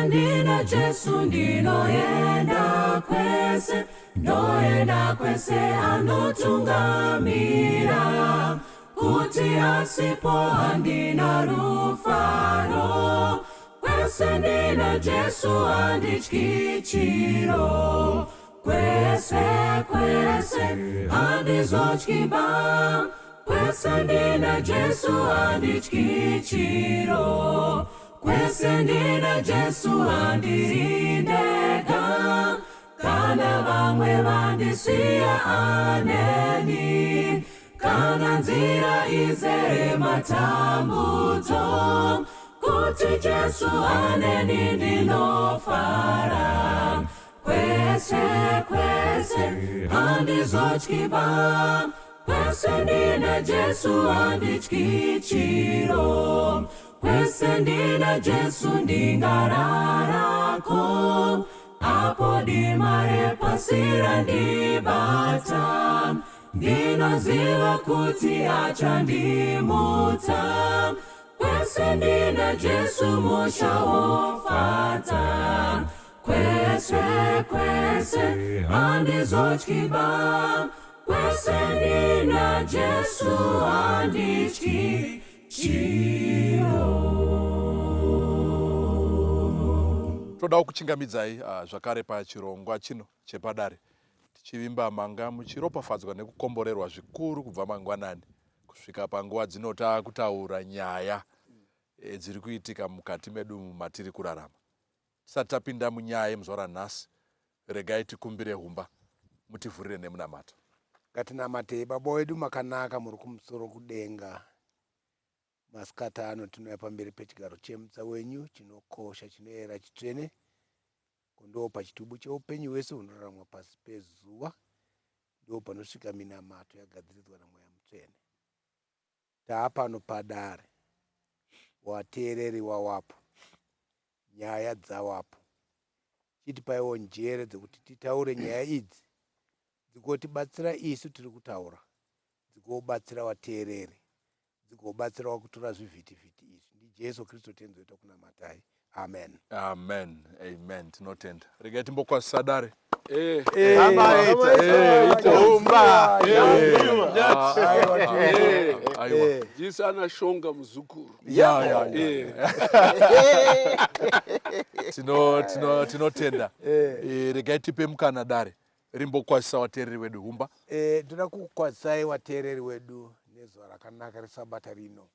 Kwese ndina Jesu ndinoenda kwese, ndoenda kwese anotungamira. Kuti asipo handina rufaro. Kwese ndina Jesu handityi chiro. Kwese kwese handizotyi ba. Kwese ndina Jesu handityi chiro. Kwese ndina Jesu handiri ndega. Kana vamwe vandisiya aneni. Kana nzira izere matambudzo. Kuti Jesu aneni ndinofara. Kwese kwese handizotyi ba. Kwese ndina Jesu handityi chiro. Kwese ndina Jesu ndingararako. Apo dima repasi randibata. Ndinoziva kuti achandimutsa. Kwese ndina Jesu musha wofadza. Kwese kwese handizotyi ba. Kwese ndina Jesu handityi chiro. Todawo kuchingamidzai zvakare pachirongwa chino chepadare tichivimba manga muchiropafadzwa nekukomborerwa zvikuru kubva mangwanani kusvika panguva dzino taakutaura nyaya dziri kuitika mukati medu matiri kurarama. Tisati tapinda munyaya yemuzuva ranhasi, regai tikumbire humba mutivhurire nemunamato. Ngatinamatei. Baba wedu makanaka muri kumusoro kudenga. Masikati ano tinouya pamberi pechigaro chemutsa wenyu chinokosha chinoera chitsvene. Ndo pachitubu cheupenyu hwese hunoraramwa pasi pezuva. Ndo panosvika minamato yagadziridzwa naMweya Mutsvene. Taapano padare. Wateereri wawapo. Nyaya dzawapo. Chitipaiwo njere dzekuti titaure nyaya idzi dzigotibatsira isu tiri kutaura, dzigobatsira vateereri, dzigobatsirawo kutora zvivhitivhiti izvi. NdiJesu Kristu tenzi wedu kunamatai. Amen. Amen. Amen. Tinotenda. Regai timbokwazisa dare. Humba. Aiwa. Jesu anashonga muzukuru. Ya. Tinotenda. Regai tipe mukana dare rimbokwazisa vateereri vedu. Humba. Ndoda kukwazisai vateereri wedu nezuva rakanaka resabata rino.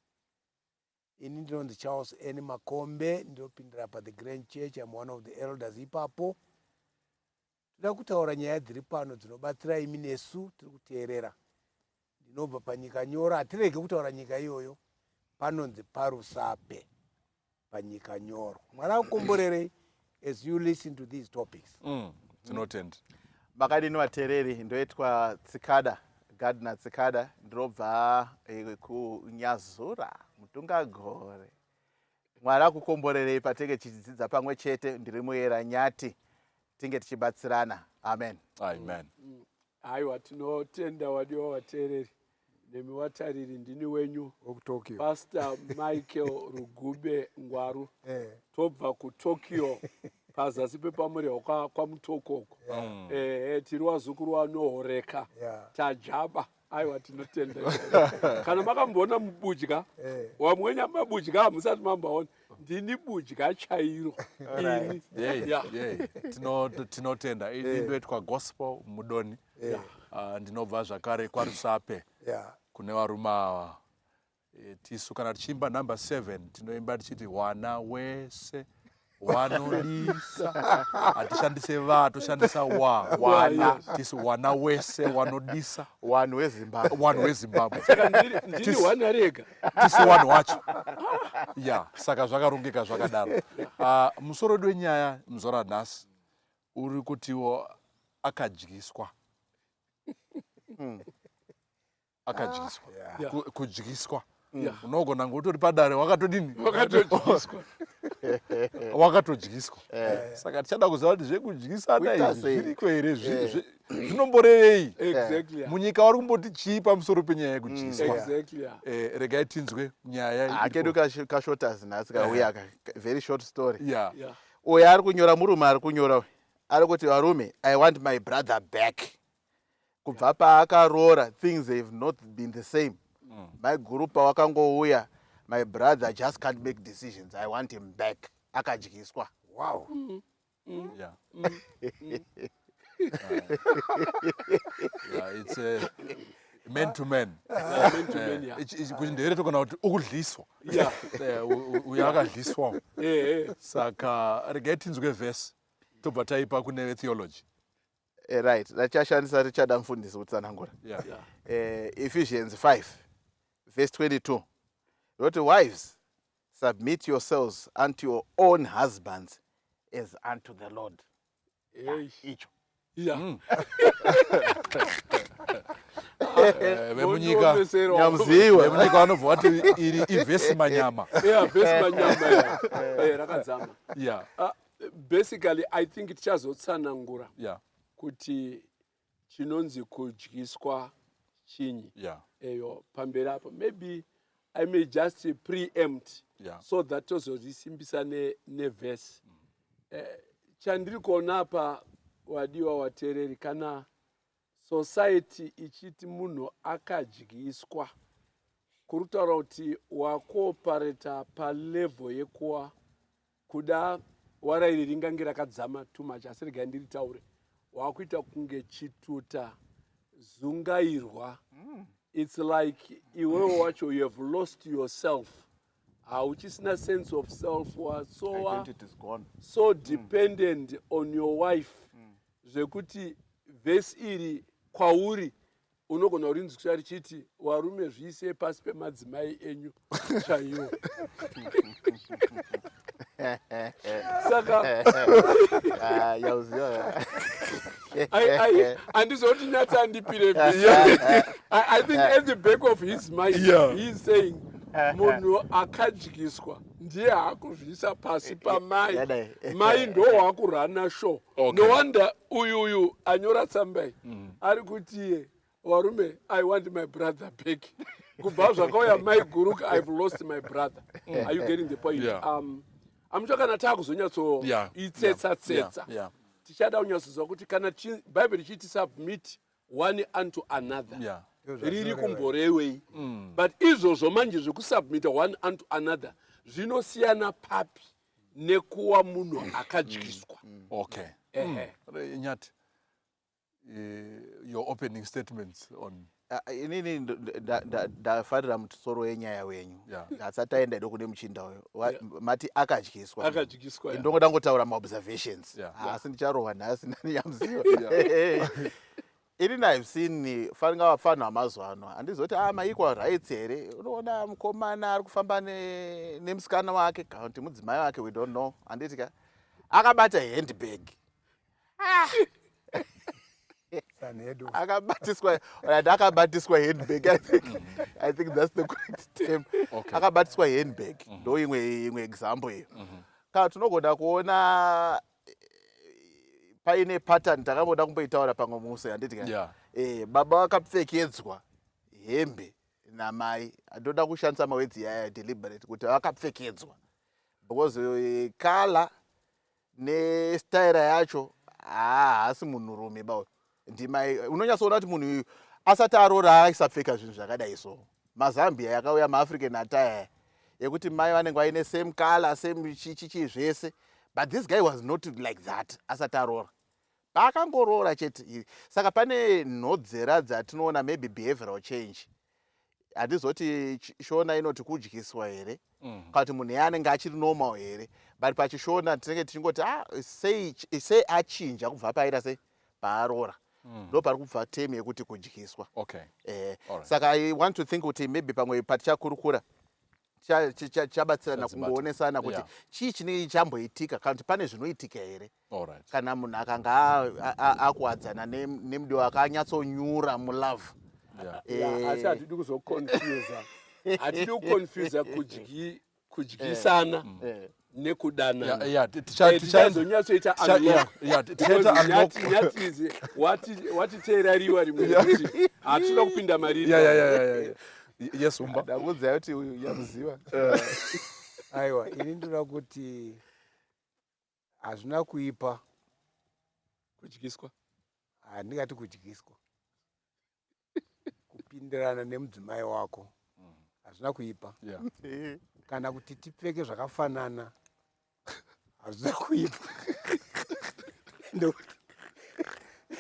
Ini ndinonzi Charles N. Makombe, ndinopindira pa The Grand Church. I'm one of the elders ipapo. Toda kutaura nyaya dziri pano dzinobatsira imi nesu tiri kuteerera. Ndinobva panyika nyoro, hatirege kutaura nyika iyoyo. Panonzi paRusape panyika nyoro. Mwari akukomborerei as you listen to these topics. Tinotenda. Makadini vateereri, ndoitwa Tsikada, Gardner Tsikada, ndinobva kuNyazura, Mutungagore. Mwari akukomborerei patinge tichidzidza pamwe chete. Ndiri muyera Nyati, tinge tichibatsirana. Amen. Amen. Aiwa, tinotenda wadiwa vateereri nemi vatariri. Ndini wenyu WekuTokyo. Pastor Michael Rugube Ngwaru. Tobva kuTokyo, pazasi pepamurehwa kwaMutokoko. Tiri wazukuru wanohoreka. Tajaba. Aiwa, tinotenda. Kana makamboona mubudya wamwenya mabudya, hamusati mambaona, ndini budya chairo ini. Yeah. Tinotenda. Ini ndoitwa Gospel Mudoni. Ndinobva zvakare kwaRusape kune varume ava. Tisu kana tichiimba number 7 tinoimba tichiti wana wese wanodisa. Hatishandise va, toshandisa wa. Wana. Tisu wana wese wanodisa. Wanhu weZimbabwe. Wanhu weZimbabwe. Saka ndini wana rega. Tisu wanhu wacho ya. Saka zvakarongeka zvakadaro. Musoro wedu wenyaya muzuva ranhasi uri kutiwo akadyiswa. Akadyiswa. Kudyiswa. Unogona ngotori padare wakatodini? Wakatodyiswa. Wakatodyiswa. Saka tichada kuziva kuti zvekudyisana Kuita izvi sei? zviriko here? Zvinomborevei? Exactly. Munyika vari kumboti chii pamusoro penyaya yekudyiswa? Exactly, yeah. Regai tinzwe nyaya Akedu iripo. Kashotas nhasi kauya ka very short story. Uyo ari kunyora, murume ari kunyora uyu, ari kuti, "Varume, I want my brother back. Kubva paakaroora, things have not been the same. My guru pawakangouya, my brother just can't make decisions. I want him back. Akadyiswa." Wow. Yeah, it's a man to man. Yeah, man to man, yeah. Kuti ndere togona kuti ukudliswa. Uyo akadliswawo. Saka regai tinzwe vhesi, tobva taipa kune vetheology. Right, rachashandisa richada mufundisi kutsanangura. Ephesians 5 verse 22 roti, "Wives, submit yourselves unto your own husbands as unto the Lord." Hey. Icho. Vemunyika Mondiomesera. Nyamuziwa. Vemunyika vanobva vati iri ivhesi manyama. Yeah, vhesi manyama, yeah. Rakadzama. Basically I think tichazotsanangura kuti chinonzi kudyiswa chinyi eyo pamberi apo. Maybe I may just preempt so that tozozvisimbisa nevhesi. Chandiri kuona apa, wadiwa wateereri, kana society ichiti munhu akadyiswa, kuri kutaura kuti wakoopareta palevel yekuwa kuda warairi ringange rakadzama too much, asi regai ndiritaure, wakuita kunge chituta zungairwa. It's like iwewe wacho, you have lost yourself, hauchisina sense of self, wasowa Identity is gone. So dependent on your wife zvekuti vhesi iri kwauri unogona kurinzwisa richiti, "Varume, zviise pasi pemadzimai enyu chaiwo." Saka Ah, yauziwa. Handizoti Nyati andipire. I think at the back of his mind he is saying munhu akadyiswa ndiye haakuzviisa pasi pamai. Yadai. Mai ndo waakurana show. No wonder uyuyu anyora tsamba iyi ari kuti iye, "Varume, I want my brother back. Kubva zvakauya mai guruka, I've lost my brother." Are you getting the point? Yeah. Amucho kana taakuzonyatsoitsetsa tsetsa, tichada kunyatsoziva kuti kana Bhaibheri richiti submit one unto another, riri kumborewei? But izvozvo manje zvekusubmita one unto another zvinosiyana papi nekuwa munhu akadyiswa? Okay. Nyati, your opening statements on Ah, inini ndafarira musoro wenyaya wenyu. Asati aenda edo kune muchinda uyo. Mati akadyiswa. Akadyiswa, yeah. Ndongoda ngotaura maobservations. Asi ndicharohwa nhasi ndanyamuziva. Inini I've seen faringa vapfanhu vamazuva ano, handizoti a maequal rights here. Unoona mukomana ari kufamba nemusikana wake kana kuti mudzimai wake, we don't know, handiti ka, akabata handbag. Sanhedo. Akabatiswa, right, akabatiswa handbag. I think that's the correct term. Akabatiswa handbag, ndo imwe example iyo. Kana tinogona kuona paine pattern takamboda kumboitaura pamwe musi, handiti ka? Yeah. Baba vakapfekedzwa hembe namai. Ndoda kushandisa mawords yaya deliberate kuti vakapfekedzwa, because colour nestaira yacho haasi munhurume ba uyu, ndimai. Unonyatsoona kuti munhu uyu asati arora aisapfeka zvinhu zvakadai. So mazambia yakauya, maAfrican attire yekuti mai vanenge vaine same color, same chichichi zvese, but this guy was not like that asati arora. Paakangoroora chete. Saka pane nhodzera dzatinoona, maybe behavioral change. Handizoti Shona inoti kudyiswa here kana kuti munhu iye anenge achiri normal here, but pachishona tinenge tichingoti, ah, sei achinja kubva paita sei paarora? Ndo pari kubva term yekuti kudyiswa. Saka I want to think kuti maybe pamwe patichakurukura tichabatsirana Tichadzibata. kungoonesana kuti chii chinenge chamboitika, kana kuti pane zvinoitika here kana munhu akanga akuwadzana nemudiwa akanyatsonyura mulove. Yeah, asi hatidi kuzoconfusa, hatidi kuconfusa kudyisana nekudanana. Tichazonyatsoita unlock. Tichaita Because unlock. Nyati izi watiteerariwa rimwe rekuti hatinoda kupinda mariri. Yes, Umba. Ndakuudzai kuti uyu yamuziva. Aiwa, ini ndoda kuti Hazvina kuipa. Kudyiswa. Handingati kudyiswa. Kupindirana nemudzimai wako hazvina kuipa. Kana kuti tipfeke zvakafanana hazvina kuipa. Ndo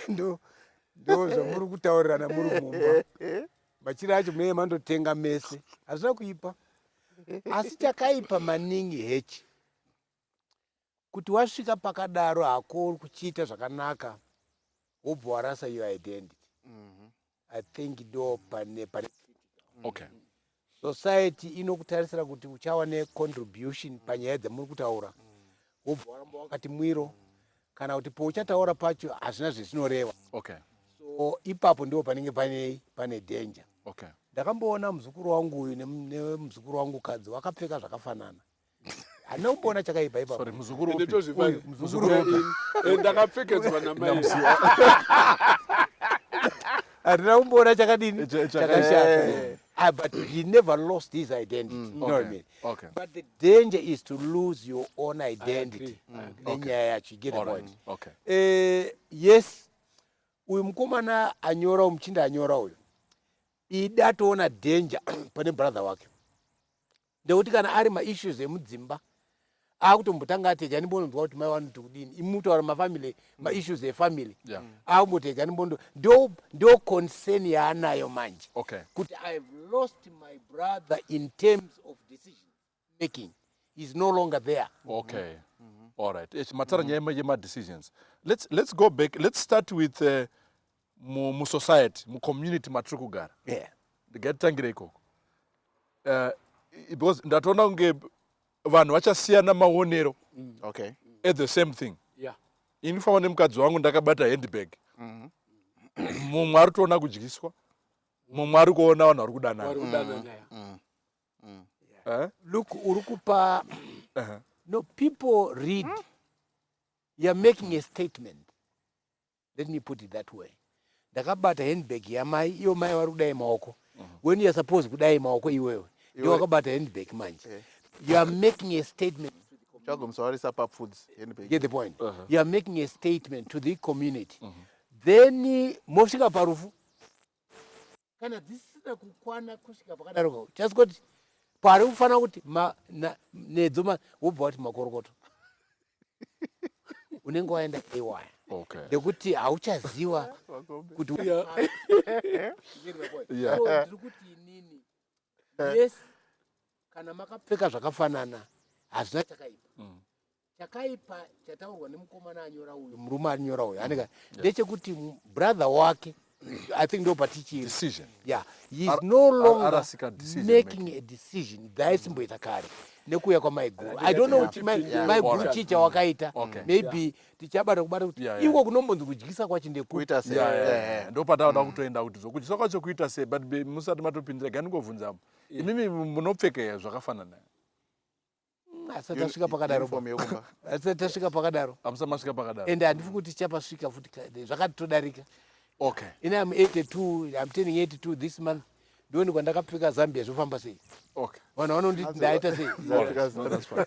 ndo ndo zvamuri kutaurirana muri mumba. Machira acho munenge mandotenga mese. Hazvina kuipa. Asi chakaipa maningi hechi kuti wasvika pakadaro hako uri kuchiita zvakanaka wobva warasa your identity. I think ndo pane pane Society inokutarisira kuti uchawa necontribution panyaya dzamuri kutaura, wobva waramba wakati mwiro, kana kuti pouchataura pacho hazvina zvezvinoreva. So ipapo ndipo panenge pane danger. Ndakamboona muzukuru wangu uyu nemuzukuru wangu kadzi wakapfeka zvakafanana. Handina kumboona chakaipa ipapo. Sorry, muzukuru upi? Uyu, muzukuru upi? Ndakapfekedzwa namai. Handina kumboona chakadini chakashata. But he never lost his identity. You know what I mean? But the danger is to lose your own identity. Nenyaya yacho, you get the point. Yes, uyu mukomana anyora, muchinda anyora uyu, ida atoona danger pane brother wake. Ndekuti kana ari maissues emudzimba akutombotanga ati ndimbononzwa kuti mai vanoti kudini, imutaura mafamily, maissues efamily. Akumboti ndimbondo ndo concern yaanayo manje. Kuti I've lost my brother in terms of decision making. He's no longer there. Okay. All right. Matara nyaya yema decisions. Let's go back. Let's start with mu society, mu community matiri kugara. Ndingatitangire ikoko. Because ndatoona kunge vanhu vachasiyana maonero. At the same thing. Ini famba nemukadzi wangu ndakabata handbag. Mumwe ari kutoona kudyiswa, mumwe ari kuona vanhu vari kudanana. Vari kudanana, ya. Look, uri kupa No, people read. You are making a statement. Let me put it that way. Ndakabata handbag yamai, iyo mai vari kudai maoko. When you are supposed kudai maoko iwewe, ndiwe wakabata handbag manje. You are making a statement. Chagomusawarisa papfudzi handbag. Get the point. You are making a statement to the community. Then mosvika parufu. Kana dzisina kukwana kusvika pakadaro, just kuti pari kufanira kuti nedzo wobva wati makorokoto. Unenge waenda AY. Nekuti hauchaziva kuti So ndiri kuti inini, yes, kana makapfeka zvakafanana hazvina chakaipa. Chakaipa chataurwa nemukomana anyora uyu, murume anyora uyu, aneka ndechekuti brother wake, I think ndo patichiri. Decision. Yeah, he is no longer Arasika decision making making. a decision. Daisimboita kare nekuuya kwamaiguru. I don't know kuti maiguru chii chawakaita. Maybe tichabata kubata kuti iko kunombonzi kudyisa kwacho ndekupi. Kuita sei? Ndo patavada kutoenda kuti zokudyisa kwacho kuita sei, but musati matopindira, gani ngobvunza. Imimi munopfeka zvakafanana? Asati tasvika pakadaro. Uniform yekumba. Asati tasvika pakadaro. Hamusati masvika pakadaro. Ende handifi kuti tichapasvika futi zvakatodarika. Ini am 82, I'm turning 82 this month. Ndionekwa ndakapfeka Zambia zvofamba sei? Vanhu vanonditi ndaita sei? All right. No, that's fine.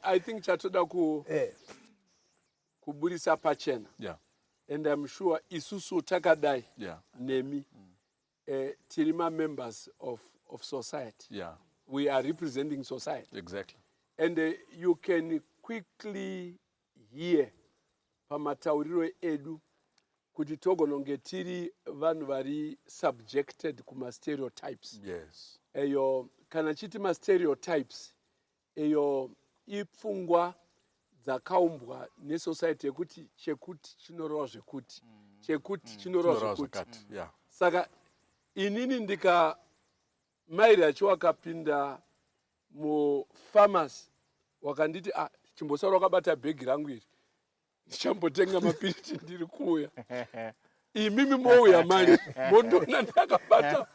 I think chatoda kuburisa pachena. And I'm sure isusu takadai nemi. Tiri ma-members of society. We are representing society. And you can quickly hear pamatauriro edu kuti togona kunge tiri vanhu vari subjected kuma-stereotypes. Eyo kana chiti ma-stereotypes, eyo ipfungwa dzakaumbwa nesociety yekuti chekuti chinoreva zvekuti, chekuti chinoreva Chinoreva zvekuti. zvakati, yeah. Saka inini ndika mairi acho wakapinda mupharmacy wakanditi, chimbosara wakabata bhegi rangu iri, ndichambotenga mapiriti ndiri kuuya. Imimi mouya manje mondoona ndakabata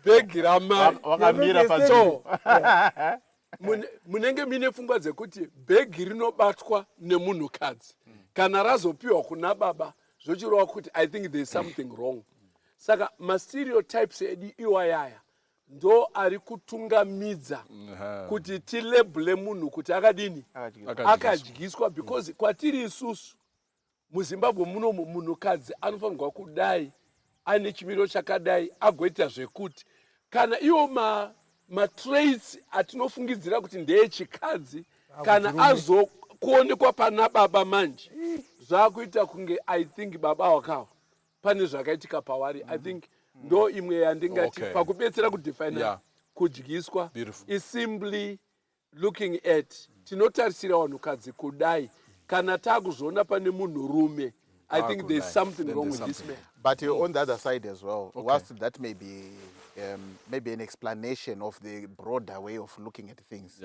bhegi ramai. Wakamira pa So, munenge mine pfungwa dzekuti bhegi rinobatwa nemunhukadzi, kana razopiwa kuna baba zvochireva kuti I think there is something wrong. Saka mastereotypes edu iwayaya. Ndo ari kutungamidza kuti tilebhule munhu kuti akadini? Akadyiswa. Because kwatiri isusu muZimbabwe munomu, munhukadzi anofanirwa kudai aine chimiro chakadai, agoita zvekuti kana iwo matraits atinofungidzira kuti ndeechikadzi kana azokuonekwa pana baba manje, zvakuita kunge, I think, baba wakawa pane zvakaitika pawari. I think ndo imwe yandingati pakubetsera kudefina kudyiswa is simply looking at tinotarisira vanhukadzi kudai, kana taakuzviona pane munhurume, I think there's something Then wrong there's with this something. man. But on the other side as well, whilst that may be maybe an explanation of the broader way of looking at things,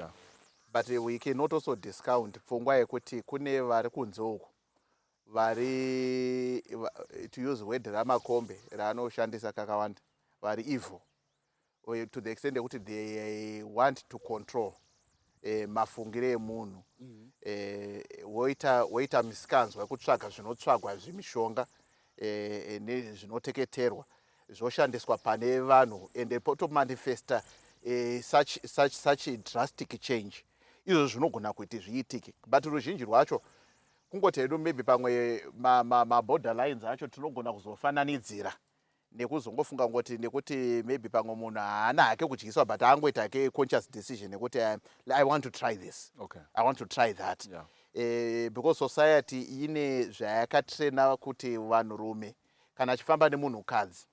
but we cannot also discount pfungwa yekuti kune vari kunze uku vari to use word raMakombe raanoshandisa kakawanda, vari evil to the extent yekuti they want to control mafungiro emunhu, woita misikanzwa yekutsvaga zvinotsvagwa, zvimishonga nezvinoteketerwa zvoshandiswa pane vanhu, ende potomanifesta such a drastic change. Izvo zvinogona kuti zviitike, but ruzhinji rwacho kungoti hedu maybe pamwe maborder lines acho tinogona kuzofananidzira nekuzongofunga ngoti nekuti maybe pamwe munhu haana hake kudyiswa, but angoita hake conscious decision yekuti I want to try this, I want to try that, because society ine zvayakatrena kuti vanhurume kana achifamba nemunhukadzi,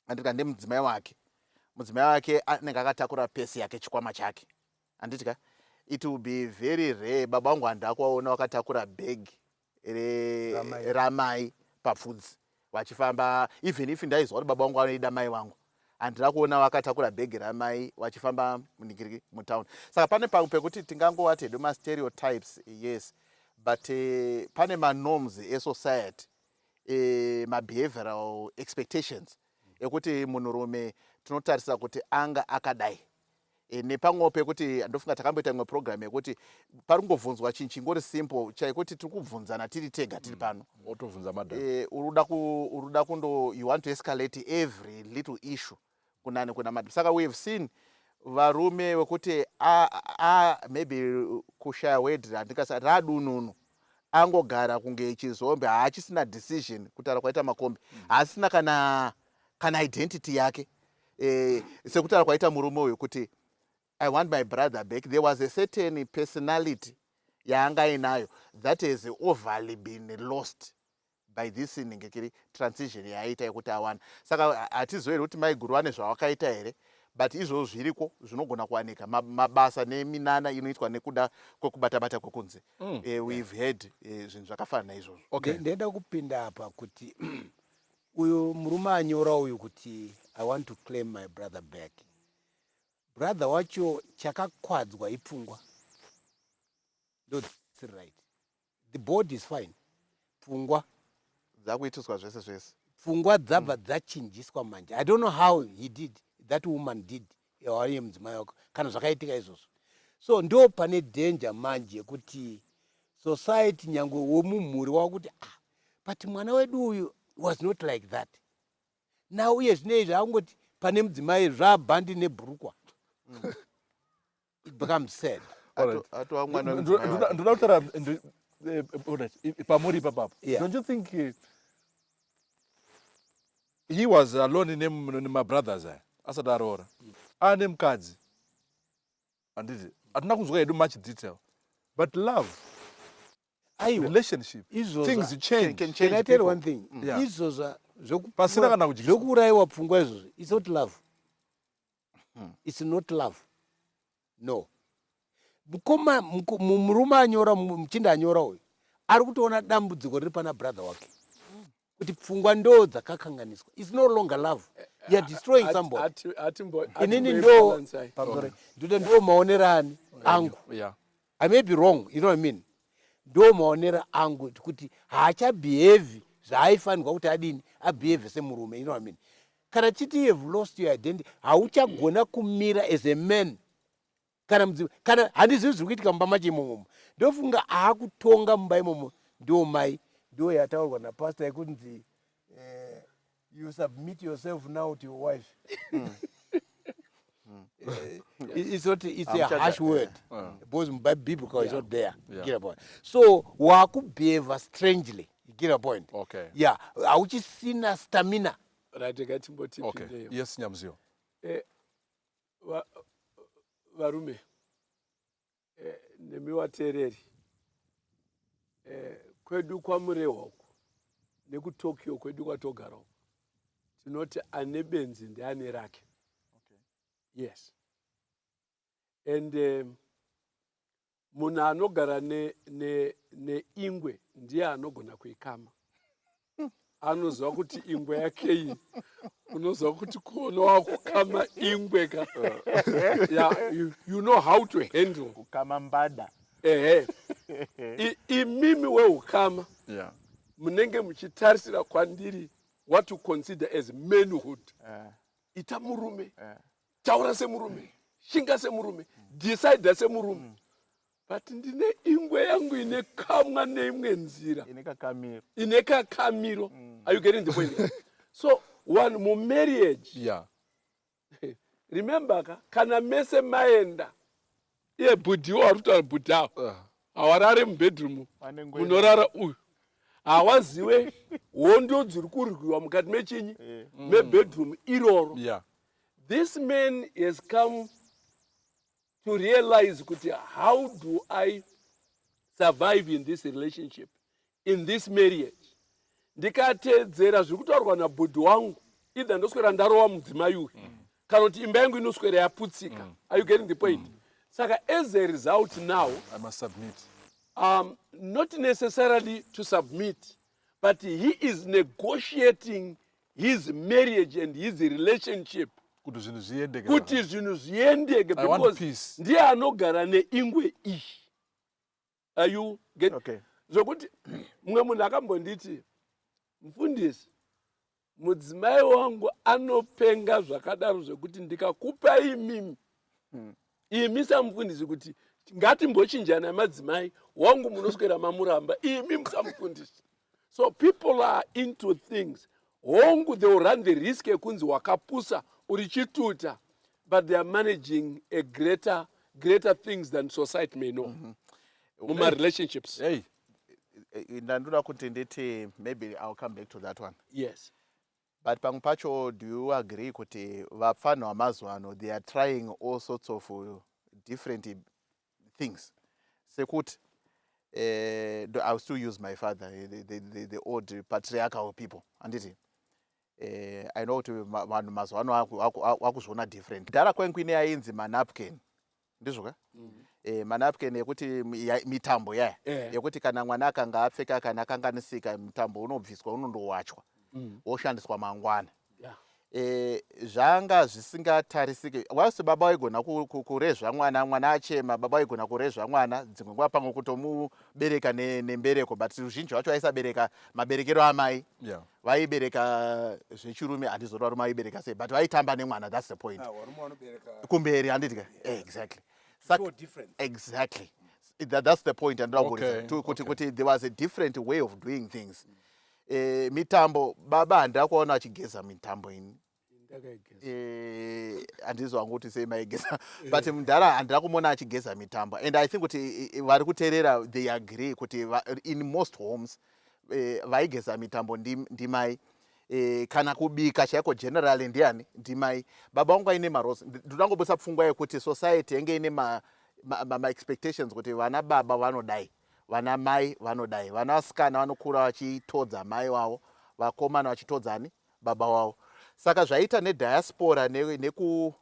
handiti, nemudzimai wake, mudzimai wake anenge akatakura pesi yake, chikwama chake, handiti ka? It will be very rare. Baba vangu handakuvaona vakatakura bhegi Ramai. Ramai papfudzi vachifamba. Even if ndaizwa kuti baba vangu vanoida mai vangu, handina kuona vakatakura bhegi ramai vachifamba muningiriki mutown. Saka pane pamwe pekuti tingangovati hedu mastereotypes, yes, but pane manorms esociety, mabehavioral expectations ekuti munhurume tinotarisa kuti anga akadai. Nepamwewo pekuti ndofunga takamboita imwe program yekuti pari kungobvunzwa chinhu chingori simple chaikuti tiri kubvunzana tiri tega tiri pano. Wotobvunza madam. Uri kuda kundo you want to escalate every little issue kunani, kuna madam. Saka we have seen varume wekuti a maybe kushaya word randingasa radununu, angogara kunge chizombe, haachisina decision. Kutaura kwaita Makombe, haasina kana identity yake. Sekutaura kwaita murume uyu kuti I want my brother back, there was a certain personality yaanga ainayo that has overly been lost by this ningekiri transition yaaita yekuti awana. Saka hatizivi kuti maiguru vane zvavakaita here, but izvozvo zviriko, zvinogona kuwanika. Mabasa neminana inoitwa nekuda kwekubata-bata kwekunze. We've heard zvinhu zvakafanana naizvozvo. Ndenda kupinda apa kuti uyu murume anyora uyu kuti I want to claim my brother back, brother wacho chakakwadzwa ipfungwa, ndo right? The body is fine, pfungwa dzakuitiswa zvese zvese. Pfungwa dzabva dzachinjiswa manje. I don't know how he did that, woman did, waiye mudzimai wako, kana zvakaitika izvozvo. So ndo pane danger manje yekuti society, nyange womumhuri wakuti, ah, but mwana wedu uyu was not like that now. Uye zvino izvi akungoti pane mudzimai zvabhandi nebhurukwa, it becomes sad. Atova mwana wemudzimai wake. Ndoda kutaura alright, pamuri ipapapo. Don't you think he was alone nemabrothers aya asati aroora, aane mukadzi, handiti? Hatina kunzwa hedu much detail, but love, Aiwa, relationship, izvozvo things change. Can Can change I tell you people. one thing? Izvozvo Pasina kana kudyiswa. zvokuurayiwa pfungwa izvozvo, it's not love, it's not love, no. Mukoma, murume anyora, muchinda anyora uyu ari kutoona dambudziko riri pana brother wake, kuti pfungwa ndo dzakakanganiswa. It's no longer love, you are destroying somebody. Inini ndo pamusoro ndoda, ndo maonero ani angu. I may be wrong, you know what I mean? Ndo maonero angu kuti haachabehave zvaaifanirwa kuti adini, abehave semurume, you know what I mean? Kana chiti you have lost your identity, hauchagona kumira as a man. Kana mudzimai, kana handizivi zviri kuitika mumba macho imomomo, ndofunga aakutonga mumba imomo ndo mai, ndo yataurwa napastor yekunzi you submit yourself now to your wife. It's not, it's a Hamuchada- harsh word because biblical is not there. You get a point? So wakubehave strangely. You get a point? Okay. Yeah, hauchisina stamina. Right, ngatimboti Okay. pindeyo. Yes, Nyamziyo. Varume nemi vateereri, kwedu kwaMurehwa uku nekuTokyo kwedu kwatogara uku, tinoti ane benzi ndeane rake. Yes, and munhu anogara neingwe ne ndiye anogona kuikama. Anoziva kuti ingwe yake iyi, unoziva kuti kuona wakukama ingwe ka, yeah, you know how to handle. Kukama mbada. Ehe. Imimi weukama munenge muchitarisira kwandiri what you consider as manhood. Ita murume, taura semurume, shinga semurume, decide semurume, but ndine ingwe yangu ine kamwa neimwe nzira. Ine kakamiro. Ine kakamiro. Are you getting the point? So one mumarriage, remember ka, kana mese maenda, iye bhudhiwo ari kutaura, bhudhi avo hawarare mubedroom. Vane ngwena. Munorara uyu hawaziwe hondo dziri kurwiwa mukati mechinyi, mebedroom iroro. This man has come to realize kuti how do I survive in this relationship, in this marriage? Ndikateedzera zviri kutaurwa nabhudhi wangu, either ndoswera ndarova mudzimai uyu, kana kuti imba yangu inoswera yaputsika. Are you getting the point? Saka as a result now, I must submit. Not necessarily to submit, but he is negotiating his marriage and his relationship kuti zvinhu zviendeke. Kuti zvinhu zviendeke. I want Because peace. ndiye anogara neingwe iyi. Are you get? Okay. Zvokuti mumwe munhu akambonditi, "Mufundisi, mudzimai wangu anopenga zvakadaro zvekuti ndikakupa imimi, imi samufundisi, kuti ngatimbochinjana madzimai wangu, munoswera mamuramba imi musamufundisi." So people are into things. Hongu, they will run the risk yekunzi wakapusa, uri chituta, but they are managing a greater things than society may know mumarelationships. Hey. Ndandoda kuti nditi maybe I'll come back to that one. Yes. But pamwe pacho, do you agree kuti vapfanha vamazuva ano, they are trying all sorts of different things? Sekuti I'll still use my father, the old patriarchal people, handiti? I know kuti vanhu mazuva ano vakuzviona different. Dhara kwengu ine yainzi manapkin, ndizvo ka? Manapkin ekuti mitambo yaya yekuti kana mwana akanga apfeka, kana akanganisika, mutambo unobviswa, unondowachwa, woshandiswa mangwana. Zvanga zvisingatarisiki wasi baba vaigona kurezva mwana, mwana achema, baba vaigona kurezva mwana, dzimwe nguva pamwe kutomubereka nembereko, but ruzhinji rwacho vaisabereka maberekero amai. Vaibereka zvechirume, handizoti varume vaibereka sei, but vaitamba nemwana, that's the point. Ah, varume vanobereka. Kumberi, handiti? Exactly. So different. Exactly. That's the point andinoda kuburitsa. Kuti kuti there was a different way of doing things. Mitambo, baba handina kuona achigeza mitambo ini. Ndakaigeza. Handizi wangu kuti sei maigeza, but mudhara handina kumuona achigeza mitambo, and I think kuti vari kuteerera, they agree kuti in most homes vaigeza mitambo ndimai. Kana kubika chaiko, generally ndiani? Ndimai. Baba vangu aine maroles. Ndoda ngobudisa pfungwa yekuti society yange ine ma expectations kuti vana baba vanodai, vana mai vanodai, vana vasikana vanokura vachitodza mai wavo, vakomana vachitodzani baba wavo. Saka zvaita nediaspora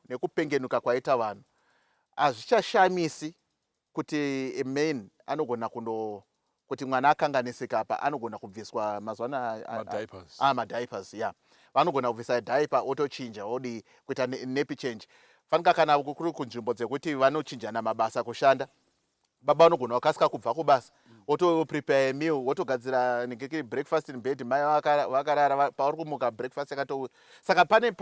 nekupengenuka kwaita vanhu, hazvichashamisi kuti a man anogona kundo kuti mwana akanganisika apa, anogona kubviswa mazuva ano Madiapers. Ah, madiapers, ya, vanogona kubvisa diaper, otochinja, odi kuita nappy change. Fanika kana kuri kunzvimbo dzekuti vanochinjana mabasa kushanda, baba vanogona kukasika kubva kubasa, otoprepare meal, wotogadzira ningekiri breakfast in bed, mai vakarara, pauri kumuka breakfast yakato. Saka pane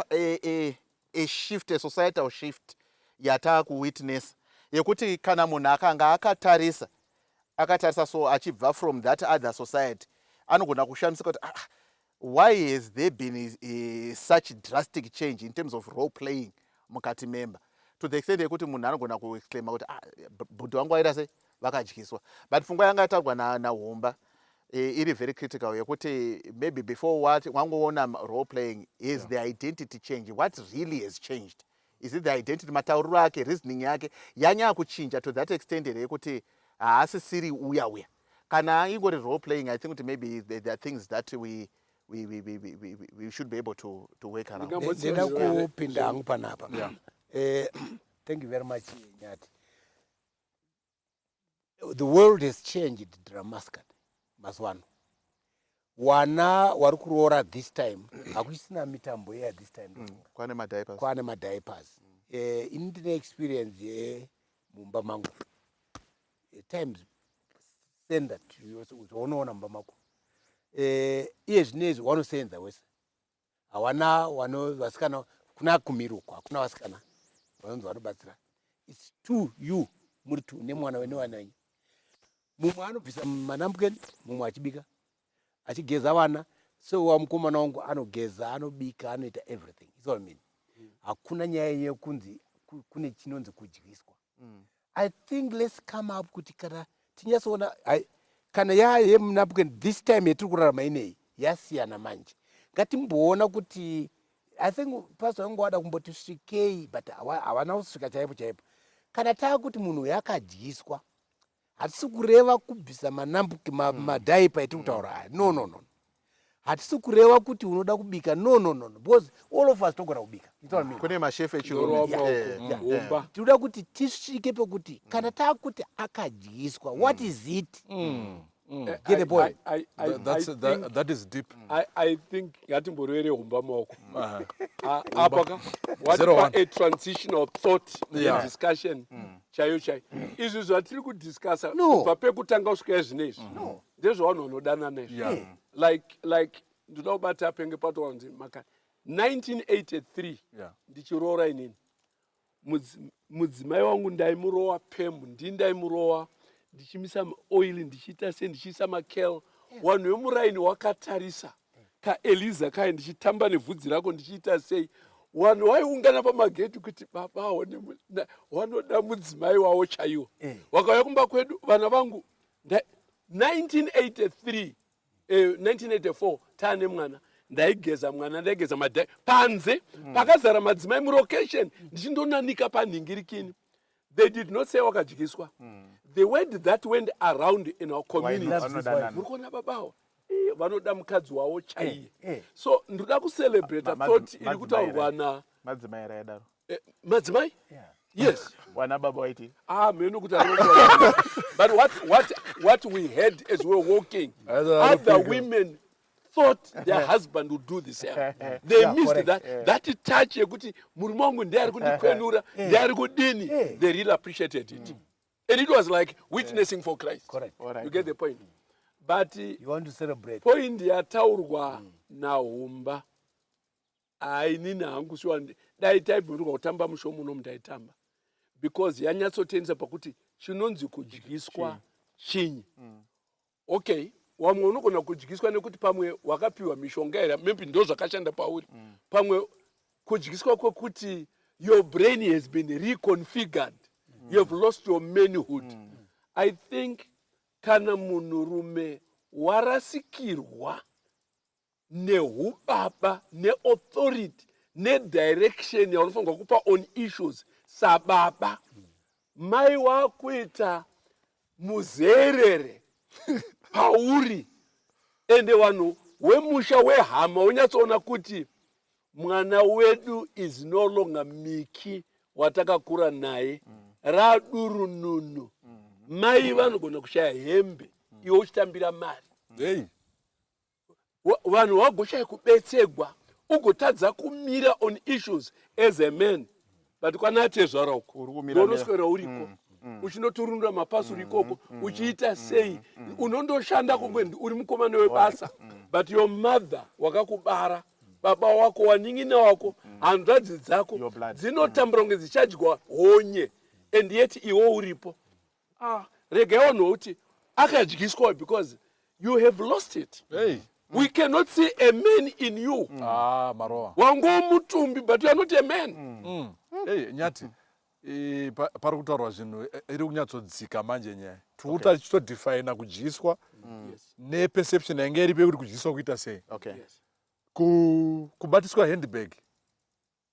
a shift, a societal shift yataakuwitness yekuti kana munhu akanga akatarisa, akatarisa so achibva from that other society, anogona kushamisika kuti, "Ah, why has there been such drastic change in terms of role playing mukati memba?" To the extent yekuti munhu anogona kuexclaima kuti ah, bhudhi wangu waita sei, vakadyiswa. But pfungwa yanga yataurwa naHumba iri very critical, yekuti maybe before what wangoona role playing is the identity change. What really has changed? Is it the identity, matauriro ake, reasoning yake yanyanya kuchinja to that extent here yekuti haasisiri uya uya? Kana ingori role playing, I think kuti maybe there are things that we should be able to work around. Ndingambotsigira Ndinoda kupinda hangu panapa. Thank you very much, Nyati. The world has changed dramatically. Mazuva ano wana wari kuroora this time, hakuchisina mitambo iya this time. Kwane madiapers. Kwane madiapers. Ini ndine experience yemumba mangu. At times send that zvaunoona mumba mako. Iye zvinezvi wanosenza wese, hawana wano vasikana kuna kumiruko, hakuna vasikana vanonzi vanobatsira. It's two, you muri two nemwana nevana venyu. Mumwe anobvisa manapukeni, mumwe achibika, achigeza vana. So wamukomana wangu anogeza, anobika, anoita everything. It's what I mean. Hakuna nyaya yekunzi kune chinonzi kudyiswa. I think let's come up kuti kana tinyatsoona kana yemunapukeni this time yetiri kurarama ineyi yasiyana manje. Ngatimboona kuti, I think pastor wangu wada kumboti svikei, but havana kusvika chaipo chaipo. Kana taakuti munhu yakadyiswa, hatisi kureva kubvisa manambuki, madiaper etiri kutaura aya. No, no, no, hatisi kureva kuti unoda kubika. No, no, no, no, because all of us togona kubika. You know what I mean? Kune mashefu echirume. Ndorova maoko. Humba. Tinoda kuti tisvike pekuti kana taakuti akadyiswa, what is it? Get the point. That's, that is deep. I think ngatimborevere Humba maoko. Apa ka Zero watipa one. A transitional thought discussion chaiyo chaiyo. Izvi zvatiri kudiscussa No. kubva pekutanga kusvika zvinezvi ndezvavanhu vanodanana izvi. Like ndoda kubata penge patowanzi maka 1983 ndichiroora inini. Mudzimai wangu ndaimurowa perm, ndini ndaimurowa, ndichimisa oil, ndichiita sei, ndichiisa macurl. Vanhu vemuraini wakatarisa kaEliza kai, ndichitamba nevhudzi rako, ndichiita sei. Vanhu vaiungana pamageti kuti babawo vanoda mudzimai wavo chaiwo. Vakauya kumba kwedu vana vangu 1983, 1984 taane mwana, ndaigeza mwana, ndaigeza madhai panze pakazara madzimai mulocation, ndichindonanika panhingirikini. They did not say wakadyiswa. The word that went around in our community, Vanodanana. muri kuona babawo, vanoda mukadzi wavo chaiye. So ndoda kucelebrata thought iri Madzimai kutaurwa here? na Madzimai here aidaro? Madzimai, yes. Wana baba waiti? Ah, mheno kuti anotaura. But what we heard as we were walking, Other other women thought their husband would do the same. They missed that touch yekuti murume wangu ndiye ari kundikwenura, ndiye ari kudini. They really appreciated it and it was like witnessing for Christ. Correct. You get the point? But You want to celebrate. Point yataurwa naHumba, hainini hangu shuwa. Dai taibvumirwa kutamba musho muno mundaitamba, because yanyatsotendesa pakuti chinonzi kudyiswa chinyi. Okay, wamwe unogona kudyiswa nekuti pamwe wakapiwa mishonga here, maybe ndo zvakashanda pauri. Pamwe kudyiswa kwekuti your brain has been reconfigured, you have lost your manhood. I think kana munhurume warasikirwa nehubaba, neauthority, nedirection yaunofanirwa kupa on issues sababa, mai wakuita muzerere pauri, ende vanhu wemusha wehama wonyatsoona kuti mwana wedu is no longer Miki watakakura naye, radurununu. Mai vanogona kushaya hembe, iwe uchitambira mari. Hey. Vanhu vagoshaya kubetsegwa, ugotadza kumira on issues as a man. But kwana atezvara uko, Uri kumira. Unoswera uriko uchinoturunura mapasuri ikoko, uchiita sei, unondoshanda kunge uri mukomana webasa, but your mother wakakubara, baba wako, wanin'ina wako, hanzvadzi dzako Your blood. dzinotambura kunge dzichadyiwa honye, and yet iwe uripo. Ah, regai vanhu vokuti akadyiswa, because you have lost it. Hey. We cannot see a man in you. Ah, marowa. Wangomutumbi, but you are not a man. Hey, Nyati. Pari kutaurwa zvinhu iri kunyatsodzika manje nyaya. Tiri kuta tichitodefina kudyiswa neperception yange iripo yekuti kudyiswa kuita sei. Okay. Yes. Kubatiswa handbag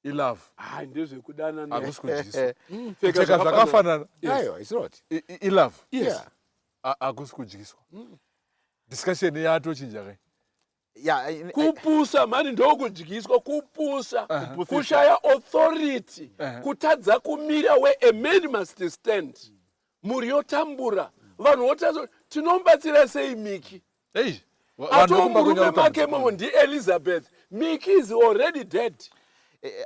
ilove. Hayi, ndezvekudanana. Hakusi kudyiswa. Pfeka Kupfeka zvakafanana. zvakafanana Aiwa, it's not. Ilove. Yes. Yeah. Hakusi kudyiswa. Discussion yatochinja kai. Yeah, Kupusa mani, ndokudyiswa, kupusa, Kupusisa. kushaya authority, kutadza kumira where a man must stand. Mhuri yotambura, vanhu votaza, tinomubatsira sei Miki? Ei, vanhu vekumba Ato kwenyu murume vari make kutambudzika. momo ndiElizabeth. Miki is already dead.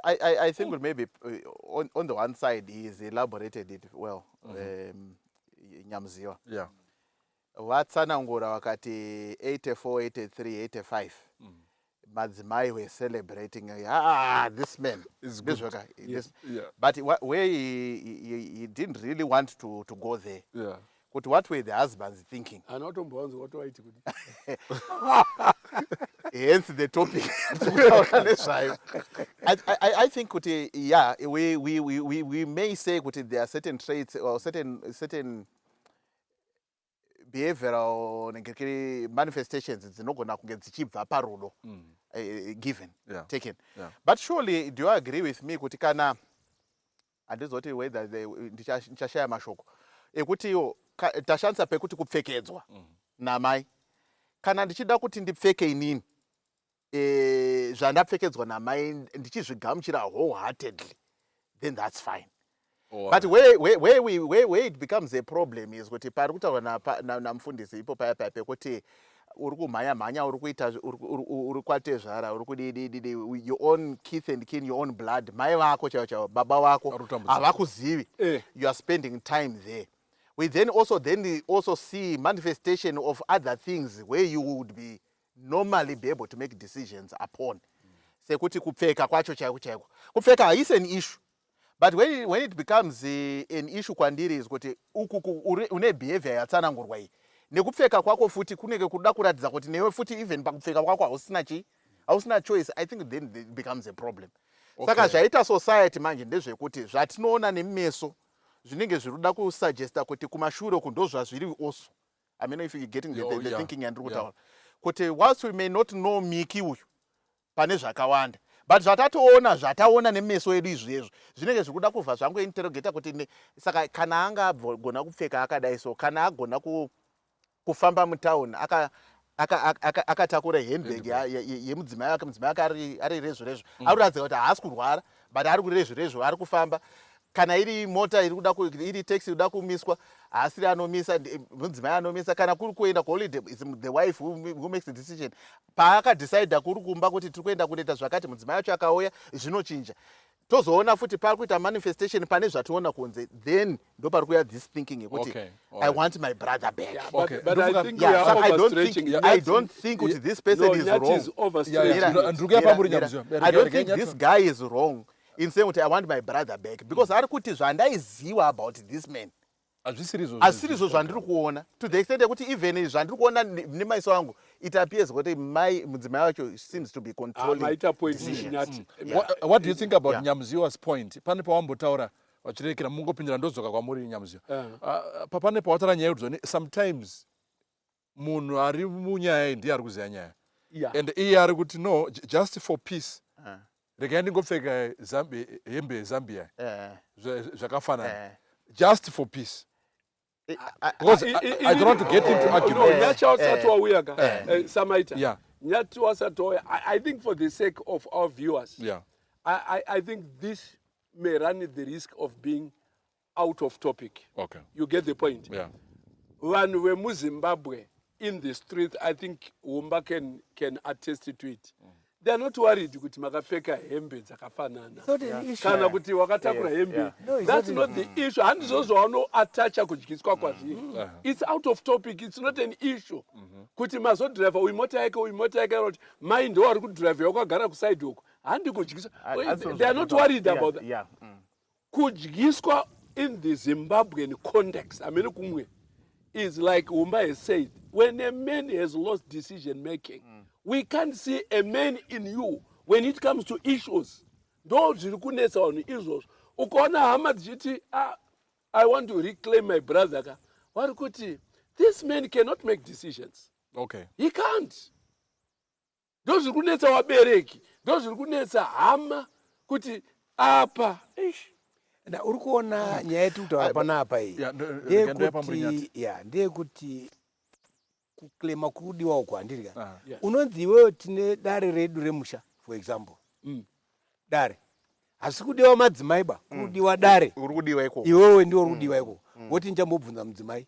I think that maybe on the one side he's elaborated it well, Nyamziwa. Vatsanangura vakati 84, 83, 85 madzimai were celebrating, ah, this man Is good. Ndizvoka, but where he didn't really want to go there, kuti what were the husbands thinking? Hana kutombowanzwa kuti waiti kudi. Hence the topic tikutaura nezvayo. I think kuti, yeah, we may say kuti there are certain traits or certain behavioral nengekiri manifestations dzinogona kunge dzichibva parudo, given, taken. But surely, do you agree with me kuti kana, handizoti whether ndichashaya mashoko ekuti iwo tashandisa pekuti kupfekedzwa namai, kana ndichida kuti ndipfeke inini zvandapfekedzwa namai, ndichizvigamuchira wholeheartedly, then that's fine. But where it becomes a problem is kuti pari kutaurwa namufundisi ipo paya paya pekuti uri kumhanya mhanya, uri kuita uri kwatezvara, uri kudidididi, your own kith and kin, your own blood, mai vako chaivo chaivo, baba vako Ari kutambudzika. havakuzivi. You are spending time there. We then also see manifestation of other things where you would be normally be able to make decisions upon, sekuti kupfeka kwacho chaiko chaiko, kupfeka haisi an issue, but when it becomes an issue kwandiri is kuti uku une behavior yatsanangurwa iyi nekupfeka kwako futi kunenge kuda kuratidza kuti newe futi even pakupfeka kwako hausina chi hausina choice. I think then it becomes a problem. Saka zvaita society manje ndezvekuti zvatinoona nemeso zvinenge zviri kuda kusuggesta kuti kumashure uku ndo zvazviri also. I mean, if you're getting the thinking yandiri kutaura, kuti whilst we may not know Miki uyu pane zvakawanda, but zvatatoona, zvataona nemeso edu izvezvo, zvinenge zviri kuda kubva zvangointerrogata kuti saka kana anga agona kupfeka akadai, so kana agona kufamba mutauni akatakura handbag yemudzimai wake, mudzimai wake ari rezvo rezvo, ari kuratidza kuti haasi kurwara, but ari kurezvo rezvo, ari kufamba, kana iri mota iri kuda iri taxi iri kuda kumiswa, haasiri anomisa, mudzimai anomisa. Kana kuri kuenda kuholiday, is the wife who makes the decision. Paakadecida kuri kumba kuti tiri kuenda kunoita zvakati, mudzimai wacho akauya, zvinochinja. Tozoona futi pari kuita manifestation pane zvationa kunze, then ndo pari kuuya this thinking yekuti I want my brother back. Yeah, but I think Yeah, we are so I don't overstretching. think, I don't think kuti this person No, is Nyati wrong. is overstretching. Mira, Ndiri kuya mira, pamuri, mira. Nyamziwa. I don't think this guy is wrong in saying kuti I want my brother back, because ari kuti zvandaiziva about this man Hazvisiri izvo. Hazvisiri izvo zvandiri kuona, to the extent yekuti even zvandiri kuona nemaiso angu, it appears kuti mai, mudzimai wacho seems to be Ah, controlling maita point, decisions. Nyati. What do you think about Nyamziwa's point? Pane pawambotaura vachirekera mungopindira, ndodzoka kwamuri, Nyamziwa. Pane pawataura nyaya yekuti zvoni sometimes munhu ari munyaya iyi ndiye ari kuziva nyaya, and iye ari kuti no, just for peace, regai ndingopfeka hembe yeZambia zvakafanana, just for peace, because I don't want to get into No, argument. Nyacha wasati wauya ka, Samaita. Nyati wasati wauya. I think for the sake of our viewers, I think this may run the risk of being out of topic. You get the point? Yeah. Vanhu vemuZimbabwe in the street, I think Wumba can attest to it. They are not worried kuti makapfeka hembe dzakafanana It's not an issue. kana kuti wakatakura hembe. No, it's That's not not the issue. Handizvo zvaunoatacha kudyiswa kwazviri. It's out of topic. It's not an issue kuti mazodhiraivha uyu mota yake, uyu mota yake, kuti mai ndo ari kudhiraivha, wakagara kusaidi uku, handi kudyiswa. They are not worried about that. Kudyiswa in the Zimbabwean context, amene kumwe, is like Umba has said, when a man has lost decision making, we can't see a man in you when it comes to issues. Ndo zviri kunetsa vanhu izvozvo. Ukaona hama dzichiti, "Ah, I want to reclaim my brother," ka vari kuti this man cannot make decisions. He can't. Ndo zviri kunetsa vabereki, ndo zviri kunetsa hama kuti apa, eish. Na uri kuona nyaya yetiri kutaura panapa iyi Ya, rega ndoya paMurinyati. ndeyekuti, ya, ndeyekuti kuclaima kuri kudiwa uku, handirya. Unonzi iwewe, tine dare redu remusha, for example. Dare hasi kudiwa madzimai ba, kuri kudiwa dare. Uri kudiwa ikoko. Iwewe ndiwo uri kudiwa ikoko, woti ndichambobvunza mudzimai,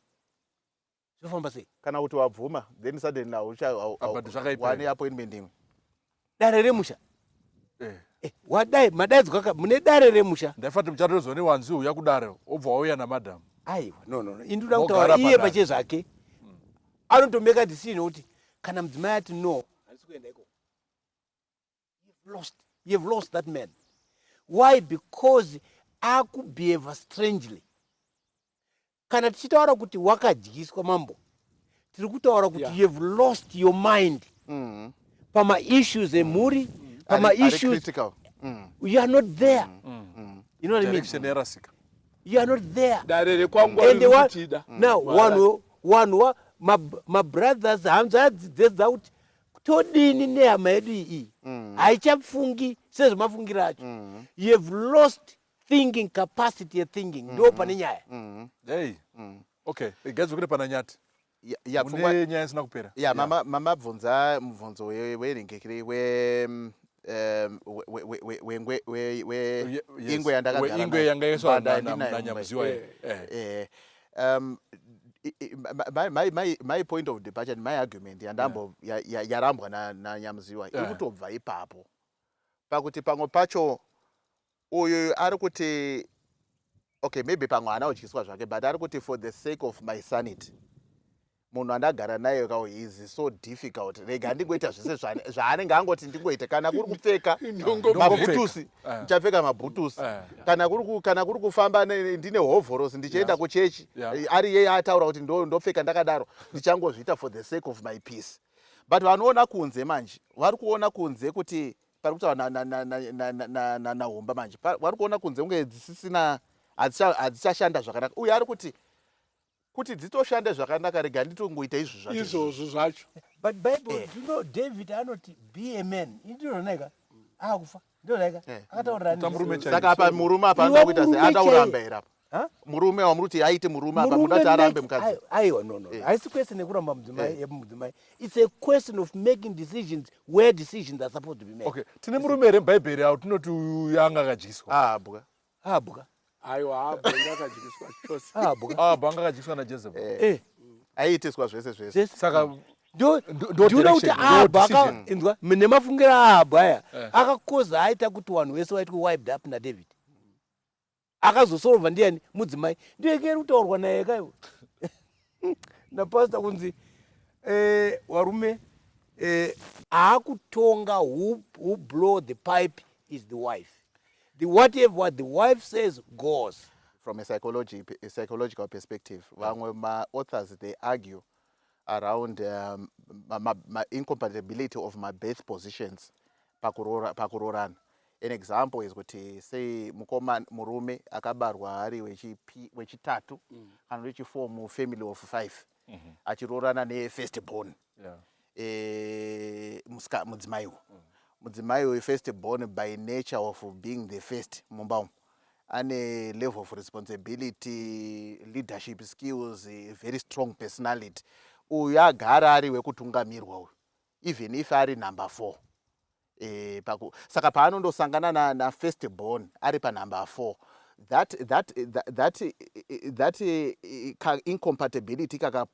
zvofamba sei? Kana kuti wabvuma, then suddenly Ah, but zvakaipa. Wane appointment imwe. Dare remusha. Eh, wadai madaidzwa ka mune dare remusha. Ndaifati muchatozwa newanzi uya kudare, obva wauya namadhamu. Aiwa, no, no, no. Indoda Mogara kutaura iye padare. pache zvake anotomeka decision yekuti kana mudzimai ati no, handisi kuenda ikoko. You've lost that man. Why? Because akubehave strangely. Kana tichitaura kuti wakadyiswa, mambo, tiri kutaura kuti you've lost your mind pamaissues emhuri, Ari pamaissues critical. You are not there, you know what I mean? Direction yarasika. You are not there. Dare rekwangu And riri kutida. Now vanhu vanhu mabrothers, hanzvadzi dzedza kuti todini nehama yedu iyi, haichafungi sezvemafungiro acho. You have lost thinking capacity yethinking, ndo pane nyaya. Hey, okay, gadzikure pana Nyati. Ya, Mune nyaya isina kupera. Ya, mama mabvunza mubvunzo wenhingikiri we we- we- we- wengwe we ingwe yandakagara Weingwe nayo. yanga yaiswa Mbada ndinayo mumba. naNyamuziwa. My point of departure and my argument yandambo yarambwa naNyamuziwa iri kutobva ipapo, pakuti pamwe pacho uyu ari kuti, okay, maybe pamwe haana kudyiswa zvake, but ari kuti for the sake of my sanity, munhu andagara naye ka is so difficult, rega ndingoita zvese zvaanenge angoti ndingoita. Kana kuri kupfeka mabhutusi, ndichapfeka mabhutusi. Kana kuri kufamba ndine hovhorosi ndichienda kuchechi, ari yeye ataura kuti ndopfeka ndakadaro, ndichangozviita for the sake of my peace. But vanoona kunze manje, vari kuona kunze kuti pari kutaura naHomba manje, vari kuona kunze kunge dzisisina, hadzichashanda zvakanaka. Uye ari kuti dzitoshande zvakanaka, rega nditongoita izvo zvacho. Izvozvo zvacho. But Bible, do you know David anoti, "Be a man"? Indinonaika akufa ndinonaika. Akataurira Kuita murume chaiye. Saka apa murume apa Iwe anoda kuita sei? murume Anoda kuramba chaiye. here apa? Ha? Murume wamuri kuti aite murume apa, muda kuti arambe mukadzi? Aiwa, no. Haisi question yekuramba mudzimai, yemudzimai. It's a question of making decisions where decisions are supposed to be made. Okay, tine murume here mubhaibheri awo tinoti uyu anga akadyiswa? Abwa. Abwa. Aiwa, abwa akadyiswa chose. Abwa. Abwa anga akadyiswa naJezebel. Aiitiswa zvese zvese. Zvese. Saka ndo ndo ndinoda kuti direction, ndo Abwa decision. Inzwa, nemafungiro aAbwa aya akakoza aita kuti vanhu vese vaitwe wiped up naDavid. Akazosolva ndiani? Mudzimai. Ndiyo kutaurwa naye kaiwo napastor kunzi varume aakutonga. Who blow the pipe is the wife. The whatever what the wife says goes. From a psychological perspective, vamwe ma-authors, they argue around ma incompatibility of mabirth positions pakuroorana. An example is kuti, sei, mukoma murume akabarwa ari wechitatu kana wechi4 mufamily of 5, achiroorana nefirst born, mudzimaiwo, mudzimai wefirst born, by nature of being the first mumba umu, ane level of responsibility, leadership skills, very strong personality. Uyu agara ari wekutungamirwa uyu, even if ari number 4. Saka paanondosangana nafirst na born ari panumber 4, that incompatibility kaka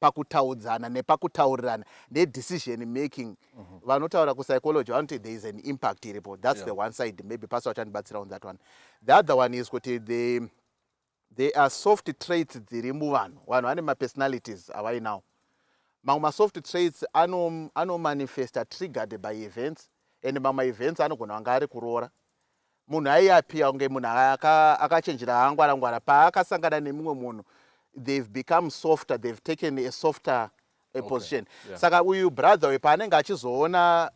pakutaudzana nepakutaurirana nedecision making. Vanotaura kupsychology vanoti there is an impact iripo. That's the one side. Maybe Pastor vachandibatsira on that one. The other one is kuti there are soft traits dziri muvanhu. Vanhu vane mapersonalities avainawo. Mamwe masoft traits anomanifesta triggered by events, and mamwe events anogona kunge ari kuroora. Munhu aiappear kunge munhu akachenjera, angwarangwara. Paakasangana nemumwe munhu, they've become softer, they've taken a softer position. Saka uyu brother uyu paanenge achizoona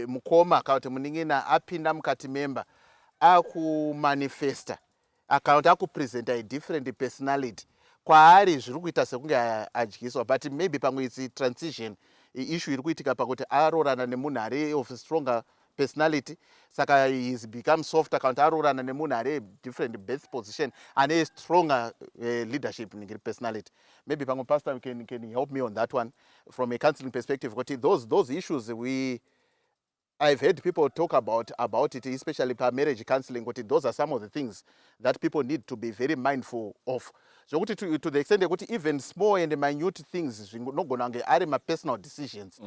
mukoma kana kuti munin'ina apinda mukati memba. Akumanifesta kana kuti akupresenta a different personality kwaari, zviri kuita sekunge adyiswa, but maybe pamwe its transition issue iri kuitika pakuti aroorana nemunhu ari of stronger personality, saka he's become softer, kana kuti aroorana nemunhu ari different birth position, ane stronger leadership ningiri personality. Maybe pamwe pastor can help me on that one from a counseling perspective, kuti those issues we I've heard people talk about it, especially per marriage counseling, kuti those are some of the things that people need to be very mindful of, zvokuti to the extent yekuti even small and minute things zvinogona kunge ari mapersonal decisions,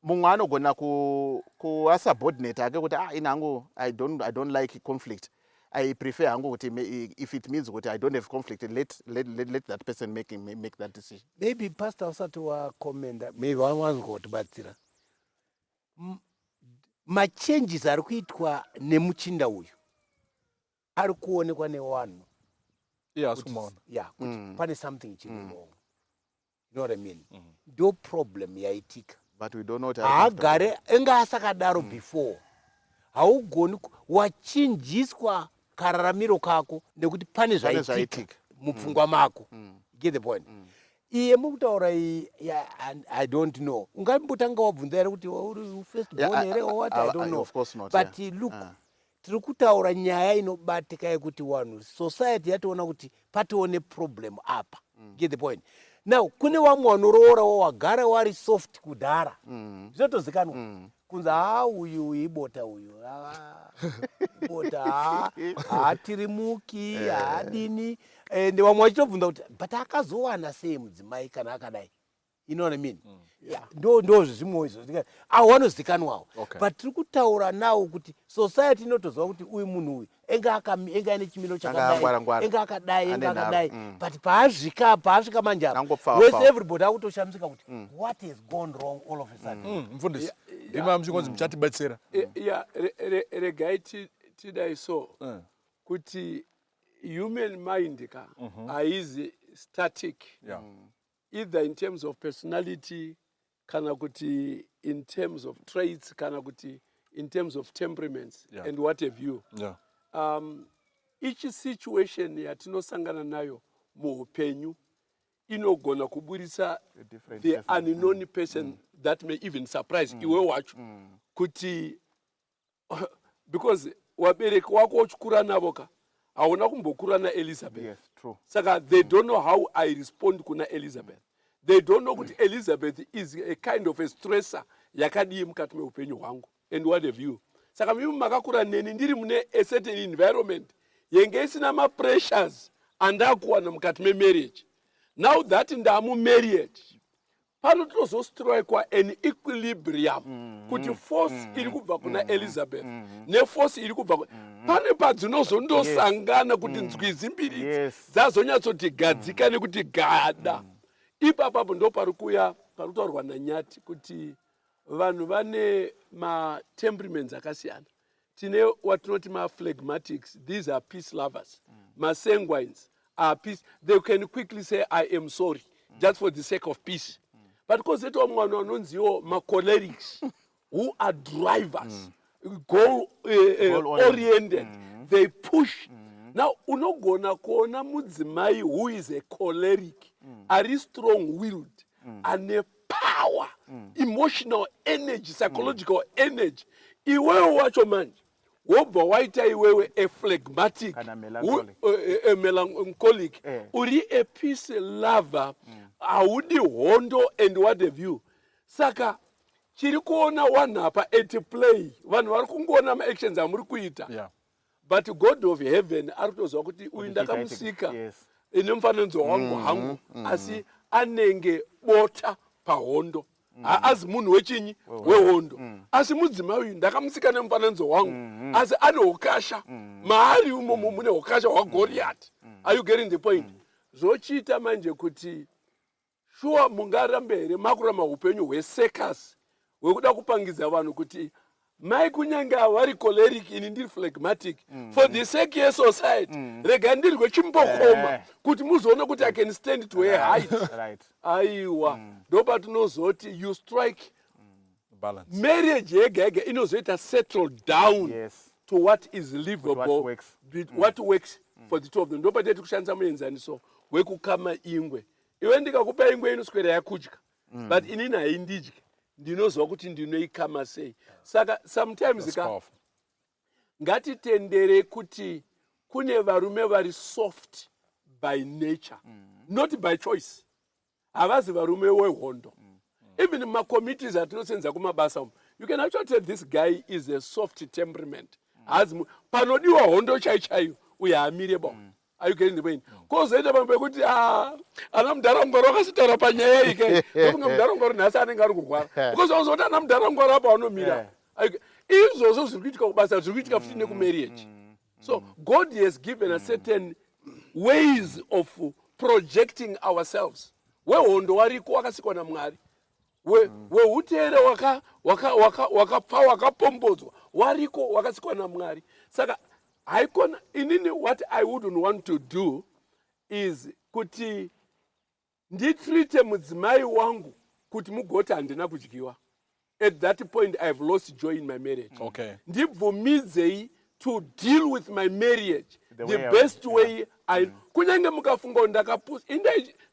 mumwe anogona kuasubordinate ake kuti, "Ah, ini hangu I don't like conflict. I prefer hangu kuti if it means kuti I don't have conflict, let that person make that decision." Maybe pastor usati wakomenda, maybe wanzwa kutibatsira. Machanges ari kuitwa nemuchinda uyu ari kuonekwa nevanhu. Iye asi kumaona. Ya, kuti pane something chiri wrong, you know what I mean? Ndo problem yaitika. But we don't know kuti Haagare enga asakadaro before. Haugoni wachinjiswa kararamiro kako nekuti pane Pane zvaitika zvaitika. mupfungwa mako. You get the point? Iye mukutaura iyi, yeah, and I don't know, ungambotanga wabvunza here kuti uri first born here or what? I don't know. Of course not. But look, tiri kutaura nyaya inobatika yekuti vanhu, society yatoona kuti patione problem apa. Get the point? Now kune vamwe vanoroorawo wagara wari soft kudhara, zvinotozikanwa kunzi, "Ha, uyu ibota uyu. Ah, ibota, haatirimuki, haadini." Ende vamwe vachitobvunza kuti, "But akazowana sei mudzimai kana akadai?" You know what I mean? Yeah, ndo zvimwewo izvo avo vanozikanwawo. But tiri kutaura nawo kuti society inotoziva kuti uyu munhu uyu enga aine chimiro chakadai, Angwara-ngwara. enga akadai, enga Ane nharo. akadai, but paasvika manje apa, Angopfawa wese, pfawa. everybody akutoshamisika kuti what has gone wrong all of a sudden. Mufundisi, ndima muchingonzi muchatibetsera. Ya, regai tidai so kuti human mind ka haizi static, either in terms of personality, kana kuti in terms of traits, kana kuti in terms of temperaments and what have you. Each situation yatinosangana nayo muupenyu inogona kuburisa A different the person. Unknown person that may even surprise iwe wacho, kuti because wabereki wako uchikura navo ka, hauna kumbokura naElizabeth. Yes, true. Saka they don't know how I respond kuna Elizabeth. They don't know kuti Elizabeth is a kind of a stressor yakadii mukati meupenyu hwangu and what have you. Saka mimi makakura neni ndiri mune a certain environment yenge isina mapressures andakuwana mukati memarriage. Now that ndamumarriage, panotozostrikwa an equilibrium kuti force iri kubva kuna Elizabeth neforce iri kubva pane padzinozondosangana kuti nzwizi mbiri idzi dzazonyatsoti gadzika nekuti gada. Ipapapo ndo pari kuya pari kutaurwa naNyati kuti vanhu vane matemperaments akasiyana. Tine watinoti maphlegmatics. These are peace lovers. Masanguines are peace. They can quickly say, "I am sorry," just for the sake of peace. But kozoitawo mumwe vanhu vanonziwo macholerics, who are drivers, goal Goal oriented. Oriented. They push. Now unogona kuona mudzimai who is a choleric, ari strong willed, ane power, emotional energy, psychological energy. Iwewe wacho manje wobva waita iwewe a phlegmatic, Kana melancholic. A melancholic, uri a peace lover, haudi hondo and what have you. Saka chiri kuona wanhu apa at play, vanhu vari kungoona maactions amuri kuita, but God of heaven ari kutoziva kuti uyu ndakamusika ine mufananidzo wangu hangu, asi anenge bota pahondo, haazi munhu wechinyi, wehondo. Asi mudzimai uyu ndakamusika nemufananidzo wangu, asi ane ukasha maari umomo, mune ukasha hwaGoriati. Are you getting the point? Zvochiita manje kuti shuwa mungarambe here makurama upenyu hwecircus hwekuda kupangidza vanhu kuti mai kunyange vari choleric, ini ndiri phlegmatic, for the sake yesociety rega ndirwe chimbokoma kuti muzoona kuti I can stand to a height? Aiwa, ndopatinozoti you strike Balance. Marriage yega yega inozoita settle down. to what is livable, what works. What works for the two of them. Ndopateti kushandisa muenzaniso wekukama ingwe. Iwe ndikakupa ingwe inoswera yakudya, but inini haindidyi, ndinoziva kuti ndinoikama sei. Saka sometimes That's ka powerful. Ngatitendere kuti kune varume vari soft by nature, not by choice. Havazi varume wehondo. Even macommittees atinosenza kumabasa umu, you can actually tell this guy is a soft temperament. Haazi panodiwa hondo chai chaiyo, uyo haamire ba. Are you getting the point? Kwozoita pamwe pekuti, ah, ana mudhara Ngwaro wakasitaura panyaya iyi ke. Ndofunga mudhara Ngwaro nhasi anenge ari kurwara, because wauzoti ana mudhara Ngwaro apa vanomira. Izvozvo zviri kuitika kubasa, zviri kuitika futi nekumarriage. So God has given us certain ways of projecting ourselves. Wehondo wariko, wakasikwa naMwari. Weutere wakapfa, wakapombodzwa, wariko, wakasikwa naMwari. Saka haikona inini, what I wouldn't want to do is kuti nditreate mudzimai wangu kuti mugoti handina kudyiwa. At that point I have lost joy in my marriage. Ndibvumidzei to deal with my marriage the the way best way I kunyange mukafunga kuti ndakapusa.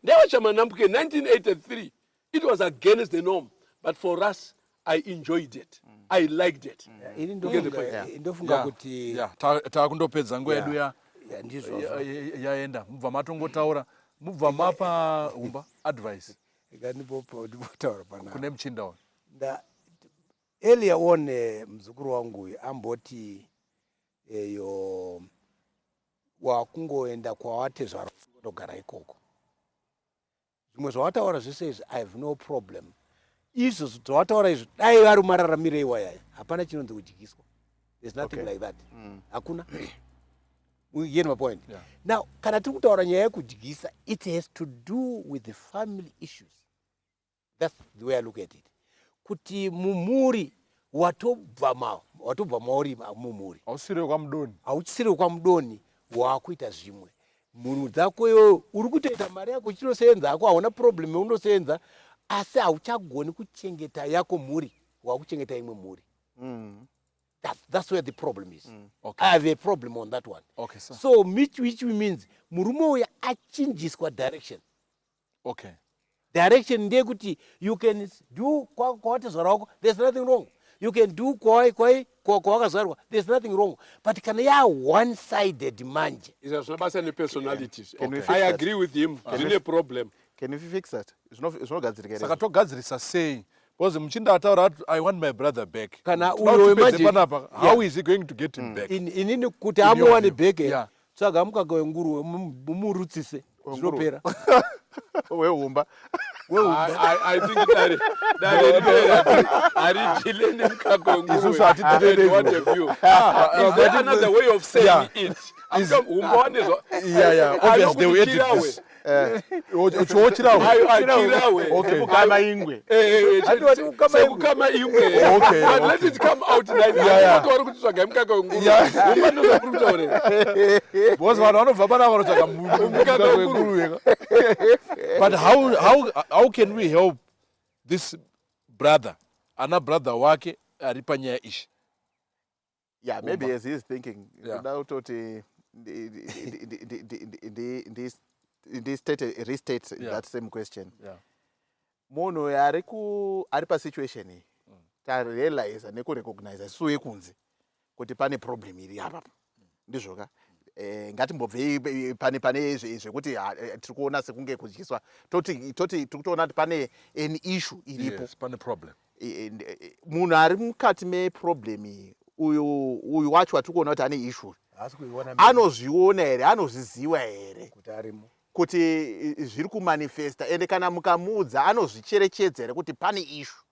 Ndaiwacha manambuke 1983, it was against the norm, but for us, I enjoyed it, I liked it. Ini You get the point? ndofunga kuti Yeah, taakundopedza nguva yedu Yeah, ndizvozvo. Yaenda. Mubva matongotaura, mubva mapa Humba advice. Ndimbotaura panapa. Kune muchinda uyu. Earlier on, muzukuru wangu uyu amboti eyo wakungoenda kwawatezvara, kundogara ikoko. Zvimwe zvawataura zvese izvi, I have no problem. Izvo zvawataura izvi, dai vari mararamiro iwayaya, hapana chinonzi kudyiswa. There's nothing like that, hakuna. You get my point? Yeah. Now, kana tiri kutaura nyaya yekudyisa, it has to do with the family issues. That's the way I look at it, kuti mumhuri watobva mauri mumhuri. Hausiriwe kwamudoni. Hauchisiri kwamudoni, waakuita zvimwe mhuri dzako. Iwewe uri kutoita mari yako, uchinosenza hako, hauna problem yaunosenza, asi hauchagoni kuchengeta yako mhuri, wakuchengeta imwe mhuri. That's where the problem is. I have a problem on that one. Okay, sir. So which means murume uyu achinjiswa direction. Direction ndeyekuti you can do kwawatezvara wako, there's nothing wrong. You can do kwawakazvarwa, there's nothing wrong. But kana ya one sided manje. Izvo hazvina basa nepersonalities. Can we fix I that? agree with him, zvine problem. Can you fix that? Zvinogadzirika here? Saka togadzirisa sei? Because muchinda ataura ati, "I want my brother back." Kana Toda uyo kuti tipedze imagine- panapa, how is he going to get him back? Inini kuti In your amuwane view. back, tsvaga mukaka wenguruwe, mumurutsise, zvinopera. Wehumba. I think dare haridhile nemukaka wenguruwe. Isusu hatidhile And what have you. Is there another way of saying it? Humba wanezwa. Yeah, obviously they will edit this. Uchiwochirawe. Chirawe. Sekukama ingwe. Handi wati kukama ingwe. Sekukama ingwe. But let it come out nice. Vari kuti tsvagai mukaka wenguruwe. Humba ndozvakuri kutaurira. Because vanhu vanobva panapa vanotsvaga mukaka wenguruwe. But how can we help this brother, ana brother wake ari panyaya ishi? Yeah, maybe as he's thinking, kuda kutoti ndi restate that same question. Munhu ari pasituation iyi, tarealiza nekurecogniza isu yekunze kuti pane problem iri apapa, ndizvoka? Ngatimbobvei pane zvekuti tiri kuona sekunge kudyiswa, toti tiri kutoona kuti pane an issue iripo. Yes, pane problem. Munhu ari mukati meproblem iyi, uyu wacho watiri kuona kuti ane issue, Haasi kuiona. Anozviona here? Anozviziva here kuti arimo? Kuti zviri kumanifesta? Ende kana mukamuudza, anozvicherechedza here kuti pane issue,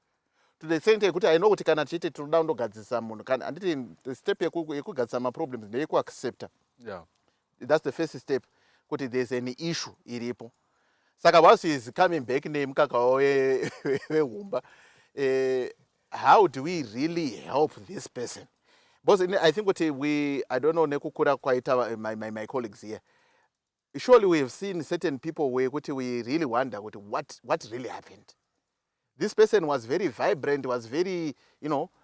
to the extent yekuti aino kuti kana tichiti tinoda kundogadzirisa munhu, kana handiti the step yekugadzirisa maproblems ndeyekuaccepta? That's the first step, kuti there's an issue iripo. Saka whilst he is coming back nemukaka wehumba, how do we really help this person? Because I think kuti we, I don't know, nekukura kwaita my colleagues here, surely we have seen certain people where kuti we really wonder kuti what really happened. This person was very vibrant, was very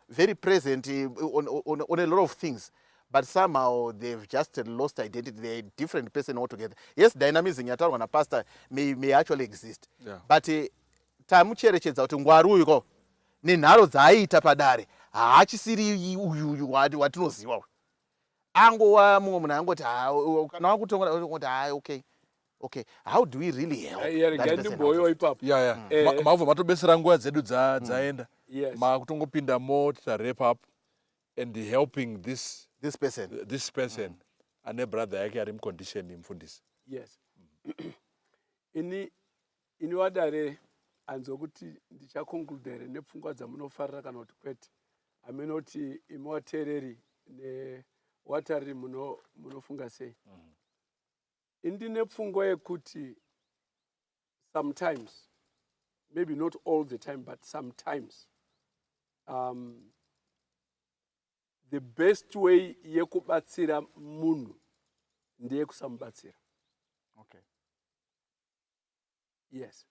very present on a lot of things. But somehow they've just lost identity. They're a different person altogether. Yes, dynamism yataurwa napastor may actually exist, but tamucherechedza kuti ngwari uyu ko nenharo dzaaiita padare haachisiri uyu watinoziva uyu. Angova mumwe munhu angoti, "Ah, kana wakutonga kuti, ha, okay." How do we really help that Regai person out ndimboyo of it? ipapo. Ya, mabva matobetsera, nguva dzedu dzaenda. Makutongopinda mo tita wrap up and helping this this person. This person ane brother yake ari mucondition, mufundisi. Yes, ini wadare hanzokuti ndichaconcluda here nepfungwa dzamunofarira kana kuti kwete. Haminoti imi wateereri newatariri munofunga sei. Indine pfungwa yekuti sometimes, maybe not all the time, but sometimes the best way yekubatsira munhu ndeyekusamubatsira. Yes,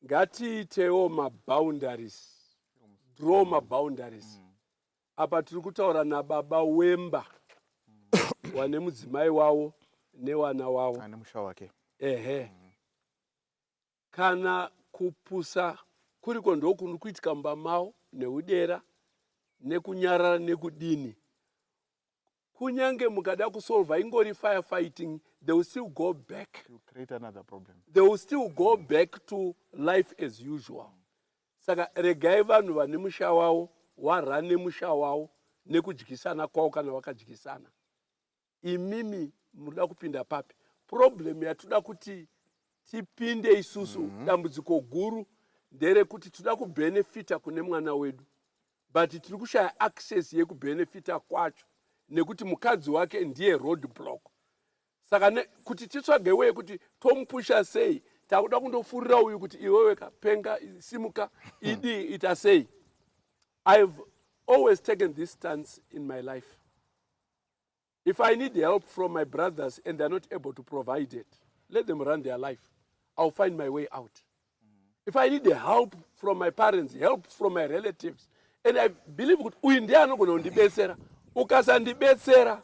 ngatiitewo maboundaries, draw maboundaries. Apa tiri kutaura nababa wemba wane mudzimai wavo newana wavo. Ane musha wake. Ehe, kana kupusa kuriko ndokuri kuitika mumba mavo neudera nekunyarara nekudini, kunyange mukada kusolva ingori firefighting, they will still go back. You create another problem. They will still go back to life as usual. Saka regai vanhu vane musha wavo warane musha wavo nekudyisana kwavo kana vakadyisana. Imimi munoda kupinda papi? Problem yatoda kuti tipinde isusu, dambudziko guru nderekuti toda kubhenefita kune mwana wedu, but tiri kushaya access yekubhenefita kwacho nekuti mukadzi wake ndiye road block. Saka kuti titsvage way kuti tomupusha sei, takuda kundofurira uyu kuti iwewe kapenga, simuka, idii, ita sei. I've always taken this stance in my life: if I need help from my brothers and they're not able to provide it, let them run their life. I'll find my way out. If I need help from my parents, help from my relatives, and I believe kuti uyu ndiye anogona kundibetsera, ukasandibetsera,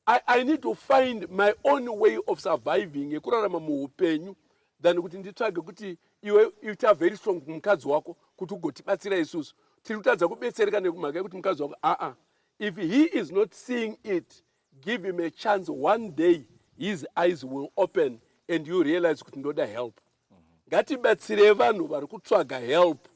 I need to find my own way of surviving, yekurarama muupenyu, than kuti nditsvage kuti iwe ita very strong kumukadzi wako kuti ugotibatsira isusu tiri kutadza kubetsereka nemhaka yekuti mukadzi wako. Aa, if he is not seeing it, give him a chance. One day his eyes will open and you realize kuti ndoda help. Ngatibatsire vanhu vari kutsvaga help.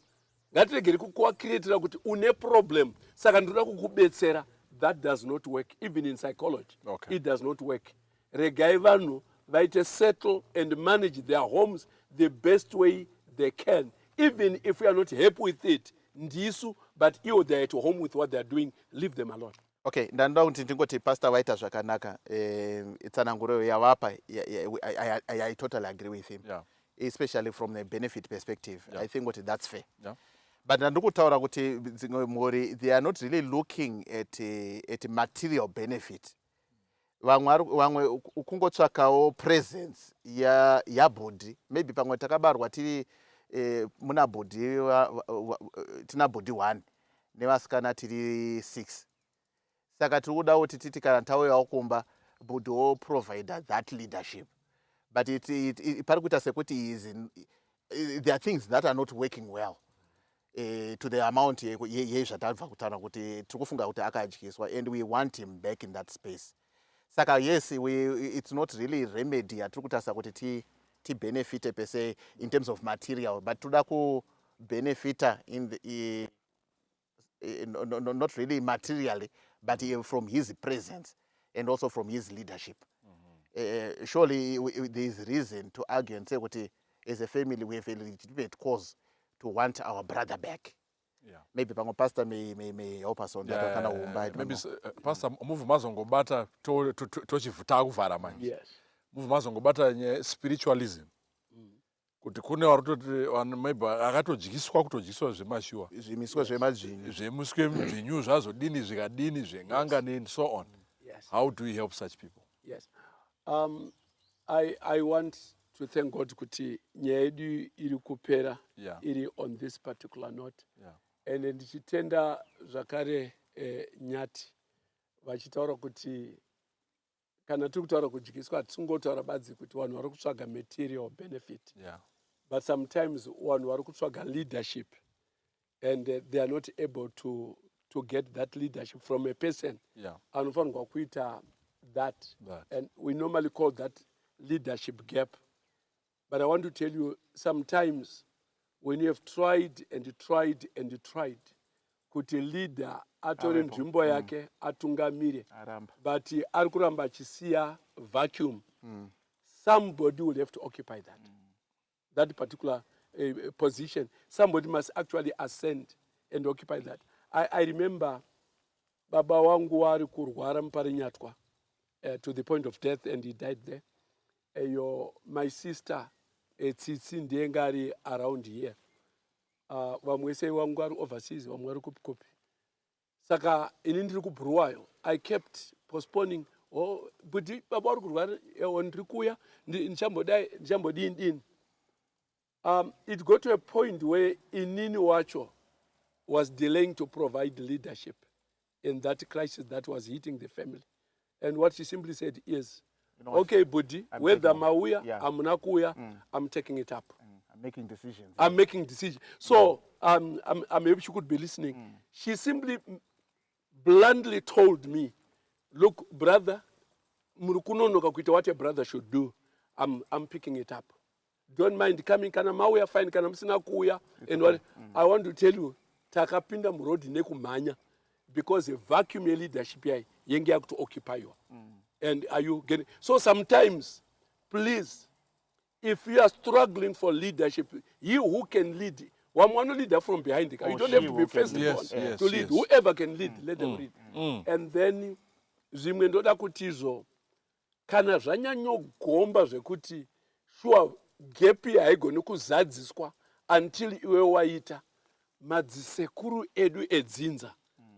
Ngatiregeri kukuwacreatira kuti une problem saka ndoda kukubetsera. That does not work. Even in psychology, it does not work. Regai vanhu vaite settle and manage their homes the best way they can. Even if we are not happy with it ndisu, but iwo they are at home with what they are doing. Leave them alone. Okay, ndandoda kuti ndingoti pastor vaita zvakanaka. Tsananguro yavapa, I totally agree with him, especially from the benefit perspective. I think kuti that's fair, but ndandiri kutaura kuti dzimwe mhuri, they are not really looking at material benefit. Vamwe kungotsvakawo presence yabhodhi. Maybe pamwe takabarwa tiri muna bhodhi, tina bhodhi one nevasikana tiri six, saka tiri kuda kuti titi kana tauyawo kumba, bhodhi woprovida that leadership. But pari kuita sekuti there are things that are not working well to the amount yezvatabva kutaura kuti tiri kufunga kuti akadyiswa, and we want him back in that space. Saka yes, it's not really remedy yatiri kutarisa kuti tibenefite per se in terms of material, but toda kubenefita in the no, not really materially, but from his presence and also from his leadership. Surely there is reason to argue and say kuti as a family we have a legitimate cause to want our brother back. Maybe pamwe pastor may help us on that, kana umba, I don't Maybe know. Pastor, mubva mazongobata tochivhuta kuvhara manje. Mubva mazongobata nyaya spiritualism, kuti kune vari kutoti vanhu maybe akatodyiswa, kutodyiswa zvemashuwa. Zvimiswe zvemadzvinyu. Zvemuswe dzvinyu, zvazodini, zvikadini, zven'anga and so on. How do we help such people? Yes, I want to thank God kuti nyaya yedu iri kupera iri on this particular note, and ndichitenda zvakare nyati. Vachitaura kuti kana tiri kutaura kudyiswa, hatisingotaura badzi kuti vanhu vari kutsvaga material benefit, but sometimes vanhu vari kutsvaga leadership and they are not able to get that leadership from a person anofanirwa kuita that. That. And we normally call that leadership gap. But I want to tell you, sometimes when you have tried and tried and tried kuti leader atore Avepo. nzvimbo yake atungamire, Aramba. but ari kuramba achisiya vacuum, somebody will have to occupy that particular position. Somebody must actually ascend and occupy that. I remember baba wangu wari kurwara muParirenyatwa to the point of death, and he died there. My sister Tsitsi ndiye ari around here. Vamwe sei wangu ari overseas, vamwe vari kupi kupi. Saka ini ndiri kuBulawayo. I kept postponing, oh, but baba vari kurwara, ndiri kuuya, ndichambodai, ndichambodini dini. It got to a point where inini wacho was delaying to provide leadership in that crisis that was hitting the family. And what she simply said is, You know what? "Okay, budi, I'm whether taking over. mauya, hamuna kuuya, I'm taking it up. I'm making decisions. I'm making decisions." So I'm maybe she could be listening. She simply bluntly told me, "Look, brother, muri kunonoka kuita what a brother should do. I'm picking it up. Don't mind coming. Kana mauya, fine. Kana musina kuuya." And what I want to tell you, takapinda murodhi nekumhanya because a vacuum yeleadership yai yenge yakuto-occupyiwa. And are you getting? So sometimes, please, if you are struggling for leadership, he who can lead, one one leader from behind. You Or don't have she to be who can first lead. born to lead. Whoever can lead, let them lead. And then zvimwe ndoda kuti izvo kana zvanyanyogomba zvekuti sure gap haigoni kuzadziswa until iwe waita, madzisekuru edu edzinza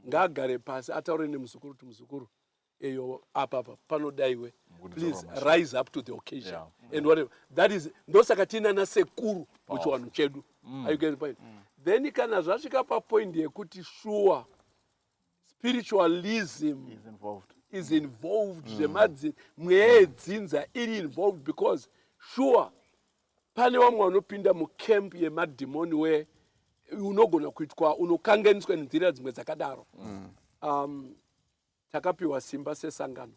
ngaagare pasi ataure nemuzukuru kuti, "Muzukuru, eyo apa apa panodaiwe, please rise up to the occasion," and whatever that is. Ndosaka tiina nasekuru muchiwanhu chedu. Are you getting the point? Then kana zvasvika papoint yekuti sure spiritualism is involved. Is involved, zvemadzi mweya yedzinza iri involved, because sure pane vamwe vanopinda mucamp yemadhimoni where unogona kuitwa, unokanganiswa nenzira dzimwe dzakadaro. Takapiwa simba sesangano,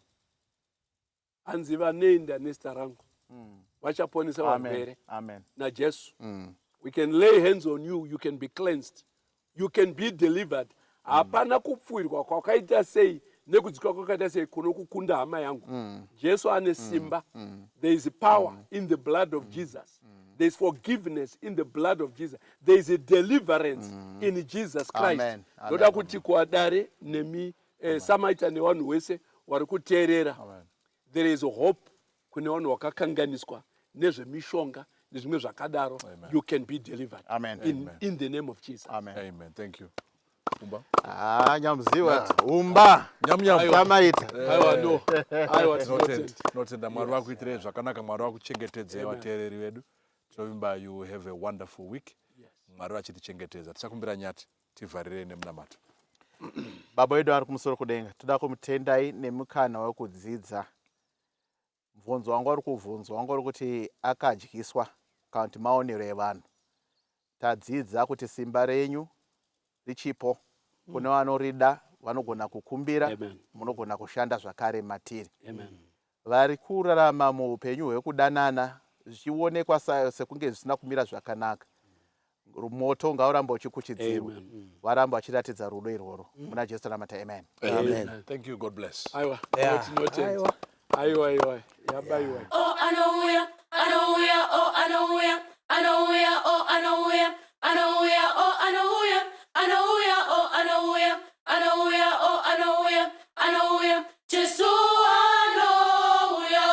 hanzi vanoenda nezita rangu vachaponesa Amen. varwere. Amen. NaJesu we can lay hands on you, you can be cleansed, you can be delivered. Hapana kupfuirwa kwakaita sei nekudzikwa kwakaita sei kunokukunda, hama yangu. Jesu ane simba. There is power in the blood of Jesus. There is forgiveness in the blood of Jesus. There is a deliverance in Jesus Christ. Amen. Amen. Ndoda kuti kuadare nemi samaita nevanhu wese vari kuteerera, there is hope kune vanhu vakakanganiswa nezvemishonga nezvimwe zvakadaro. You can be delivered Amen. in the name of Jesus. Amen. Amen. Thank you. Umba. Ah, nyamuziwa umba. Nyam nyam. Samaita. Aiwa, no, aiwa, Tinotenda. tinotenda. Tinotenda. Mwari vakuitirei zvakanaka, Mwari vakuchengetedzei. Vateereri vedu, tinovimba you have a wonderful week. Mwari vachitichengetedza. Tichakumbira Nyati tivharirei nemunamato. Baba vedu ari kumusoro kudenga, toda kumutendai nemukana wekudzidza. Mubvunzo wangu uri kubvunzwa wangu uri kuti akadyiswa kana kuti maonero evanhu. Tadzidza kuti simba renyu richipo kune vanorida, vanogona kukumbira. Amen. Munogona kushanda zvakare matiri. Amen. Vari kurarama muupenyu hwekudanana zvichionekwa sekunge zvisina kumira zvakanaka, moto ngauramba uchikuchidzirwa. Amen. Varamba vachiratidza rudo irworwo. Muna Jesu tanamata, amen. Amen. Thank you. God bless. Aiwa. Tinotenda. Aiwa. Aiwa, aiwa, yabaiwa. Oh, anouya, anouya, oh, anouya, anouya, oh, anouya, anouya, oh, anouya, anouya, oh, anouya, anouya, oh, anouya, anouya, Jesu anouya.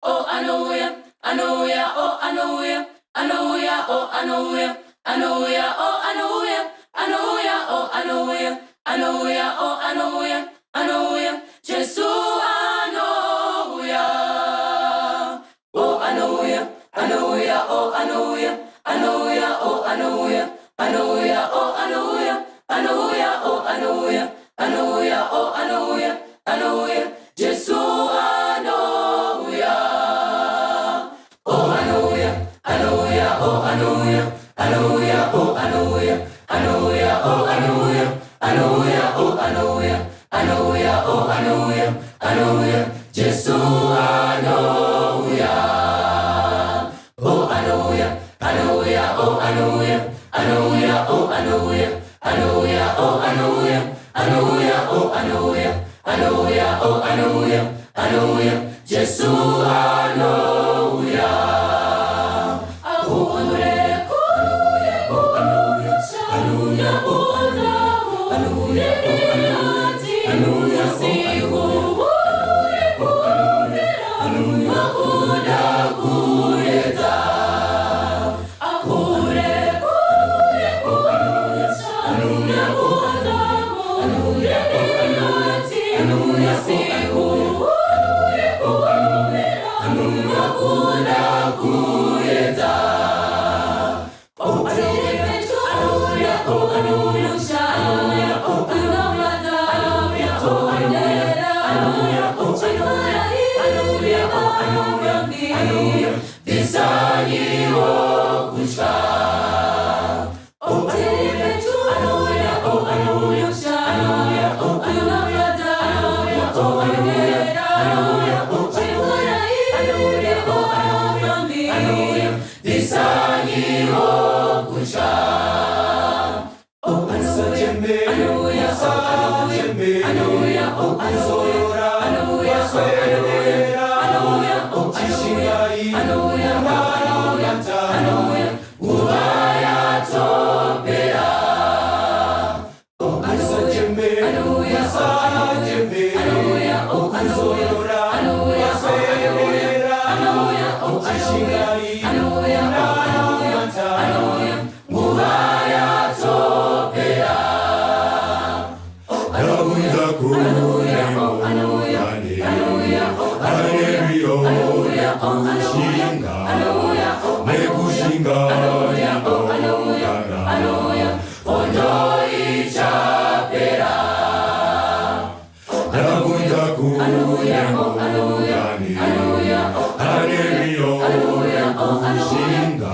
Oh, anouya, anouya, oh, anouya, anouya, oh, anouya, anouya, oh, anouya, anouya, oh, anouya, anouya, oh, anouya, anouya, Jesu anouya. Oh, anouya, anouya, oh, anouya, anouya, oh, anouya, anouya, oh, anouya, anouya, oh, anouya. anouya, oh anouya, anouya, Jesu anouya. Oh anouya, anouya, oh anouya, anouya, oh anouya, anouya, oh anouya, anouya, oh anouya, anouya, oh anouya, anouya, Jesu anouya. Oh anouya, anouya, oh anouya, anouya, oh anouya, anouya, oh anouya, anouya, oh anouya, anouya, oh anouya, anouya, Jesu anouya. Ahure kuye anouya, anouya, oh anouya, anouya, anouya, anouya, kuda kuedza. Ahure kuye anouya, anouya, anouya, anouya, kuda kuedza. Kushinga.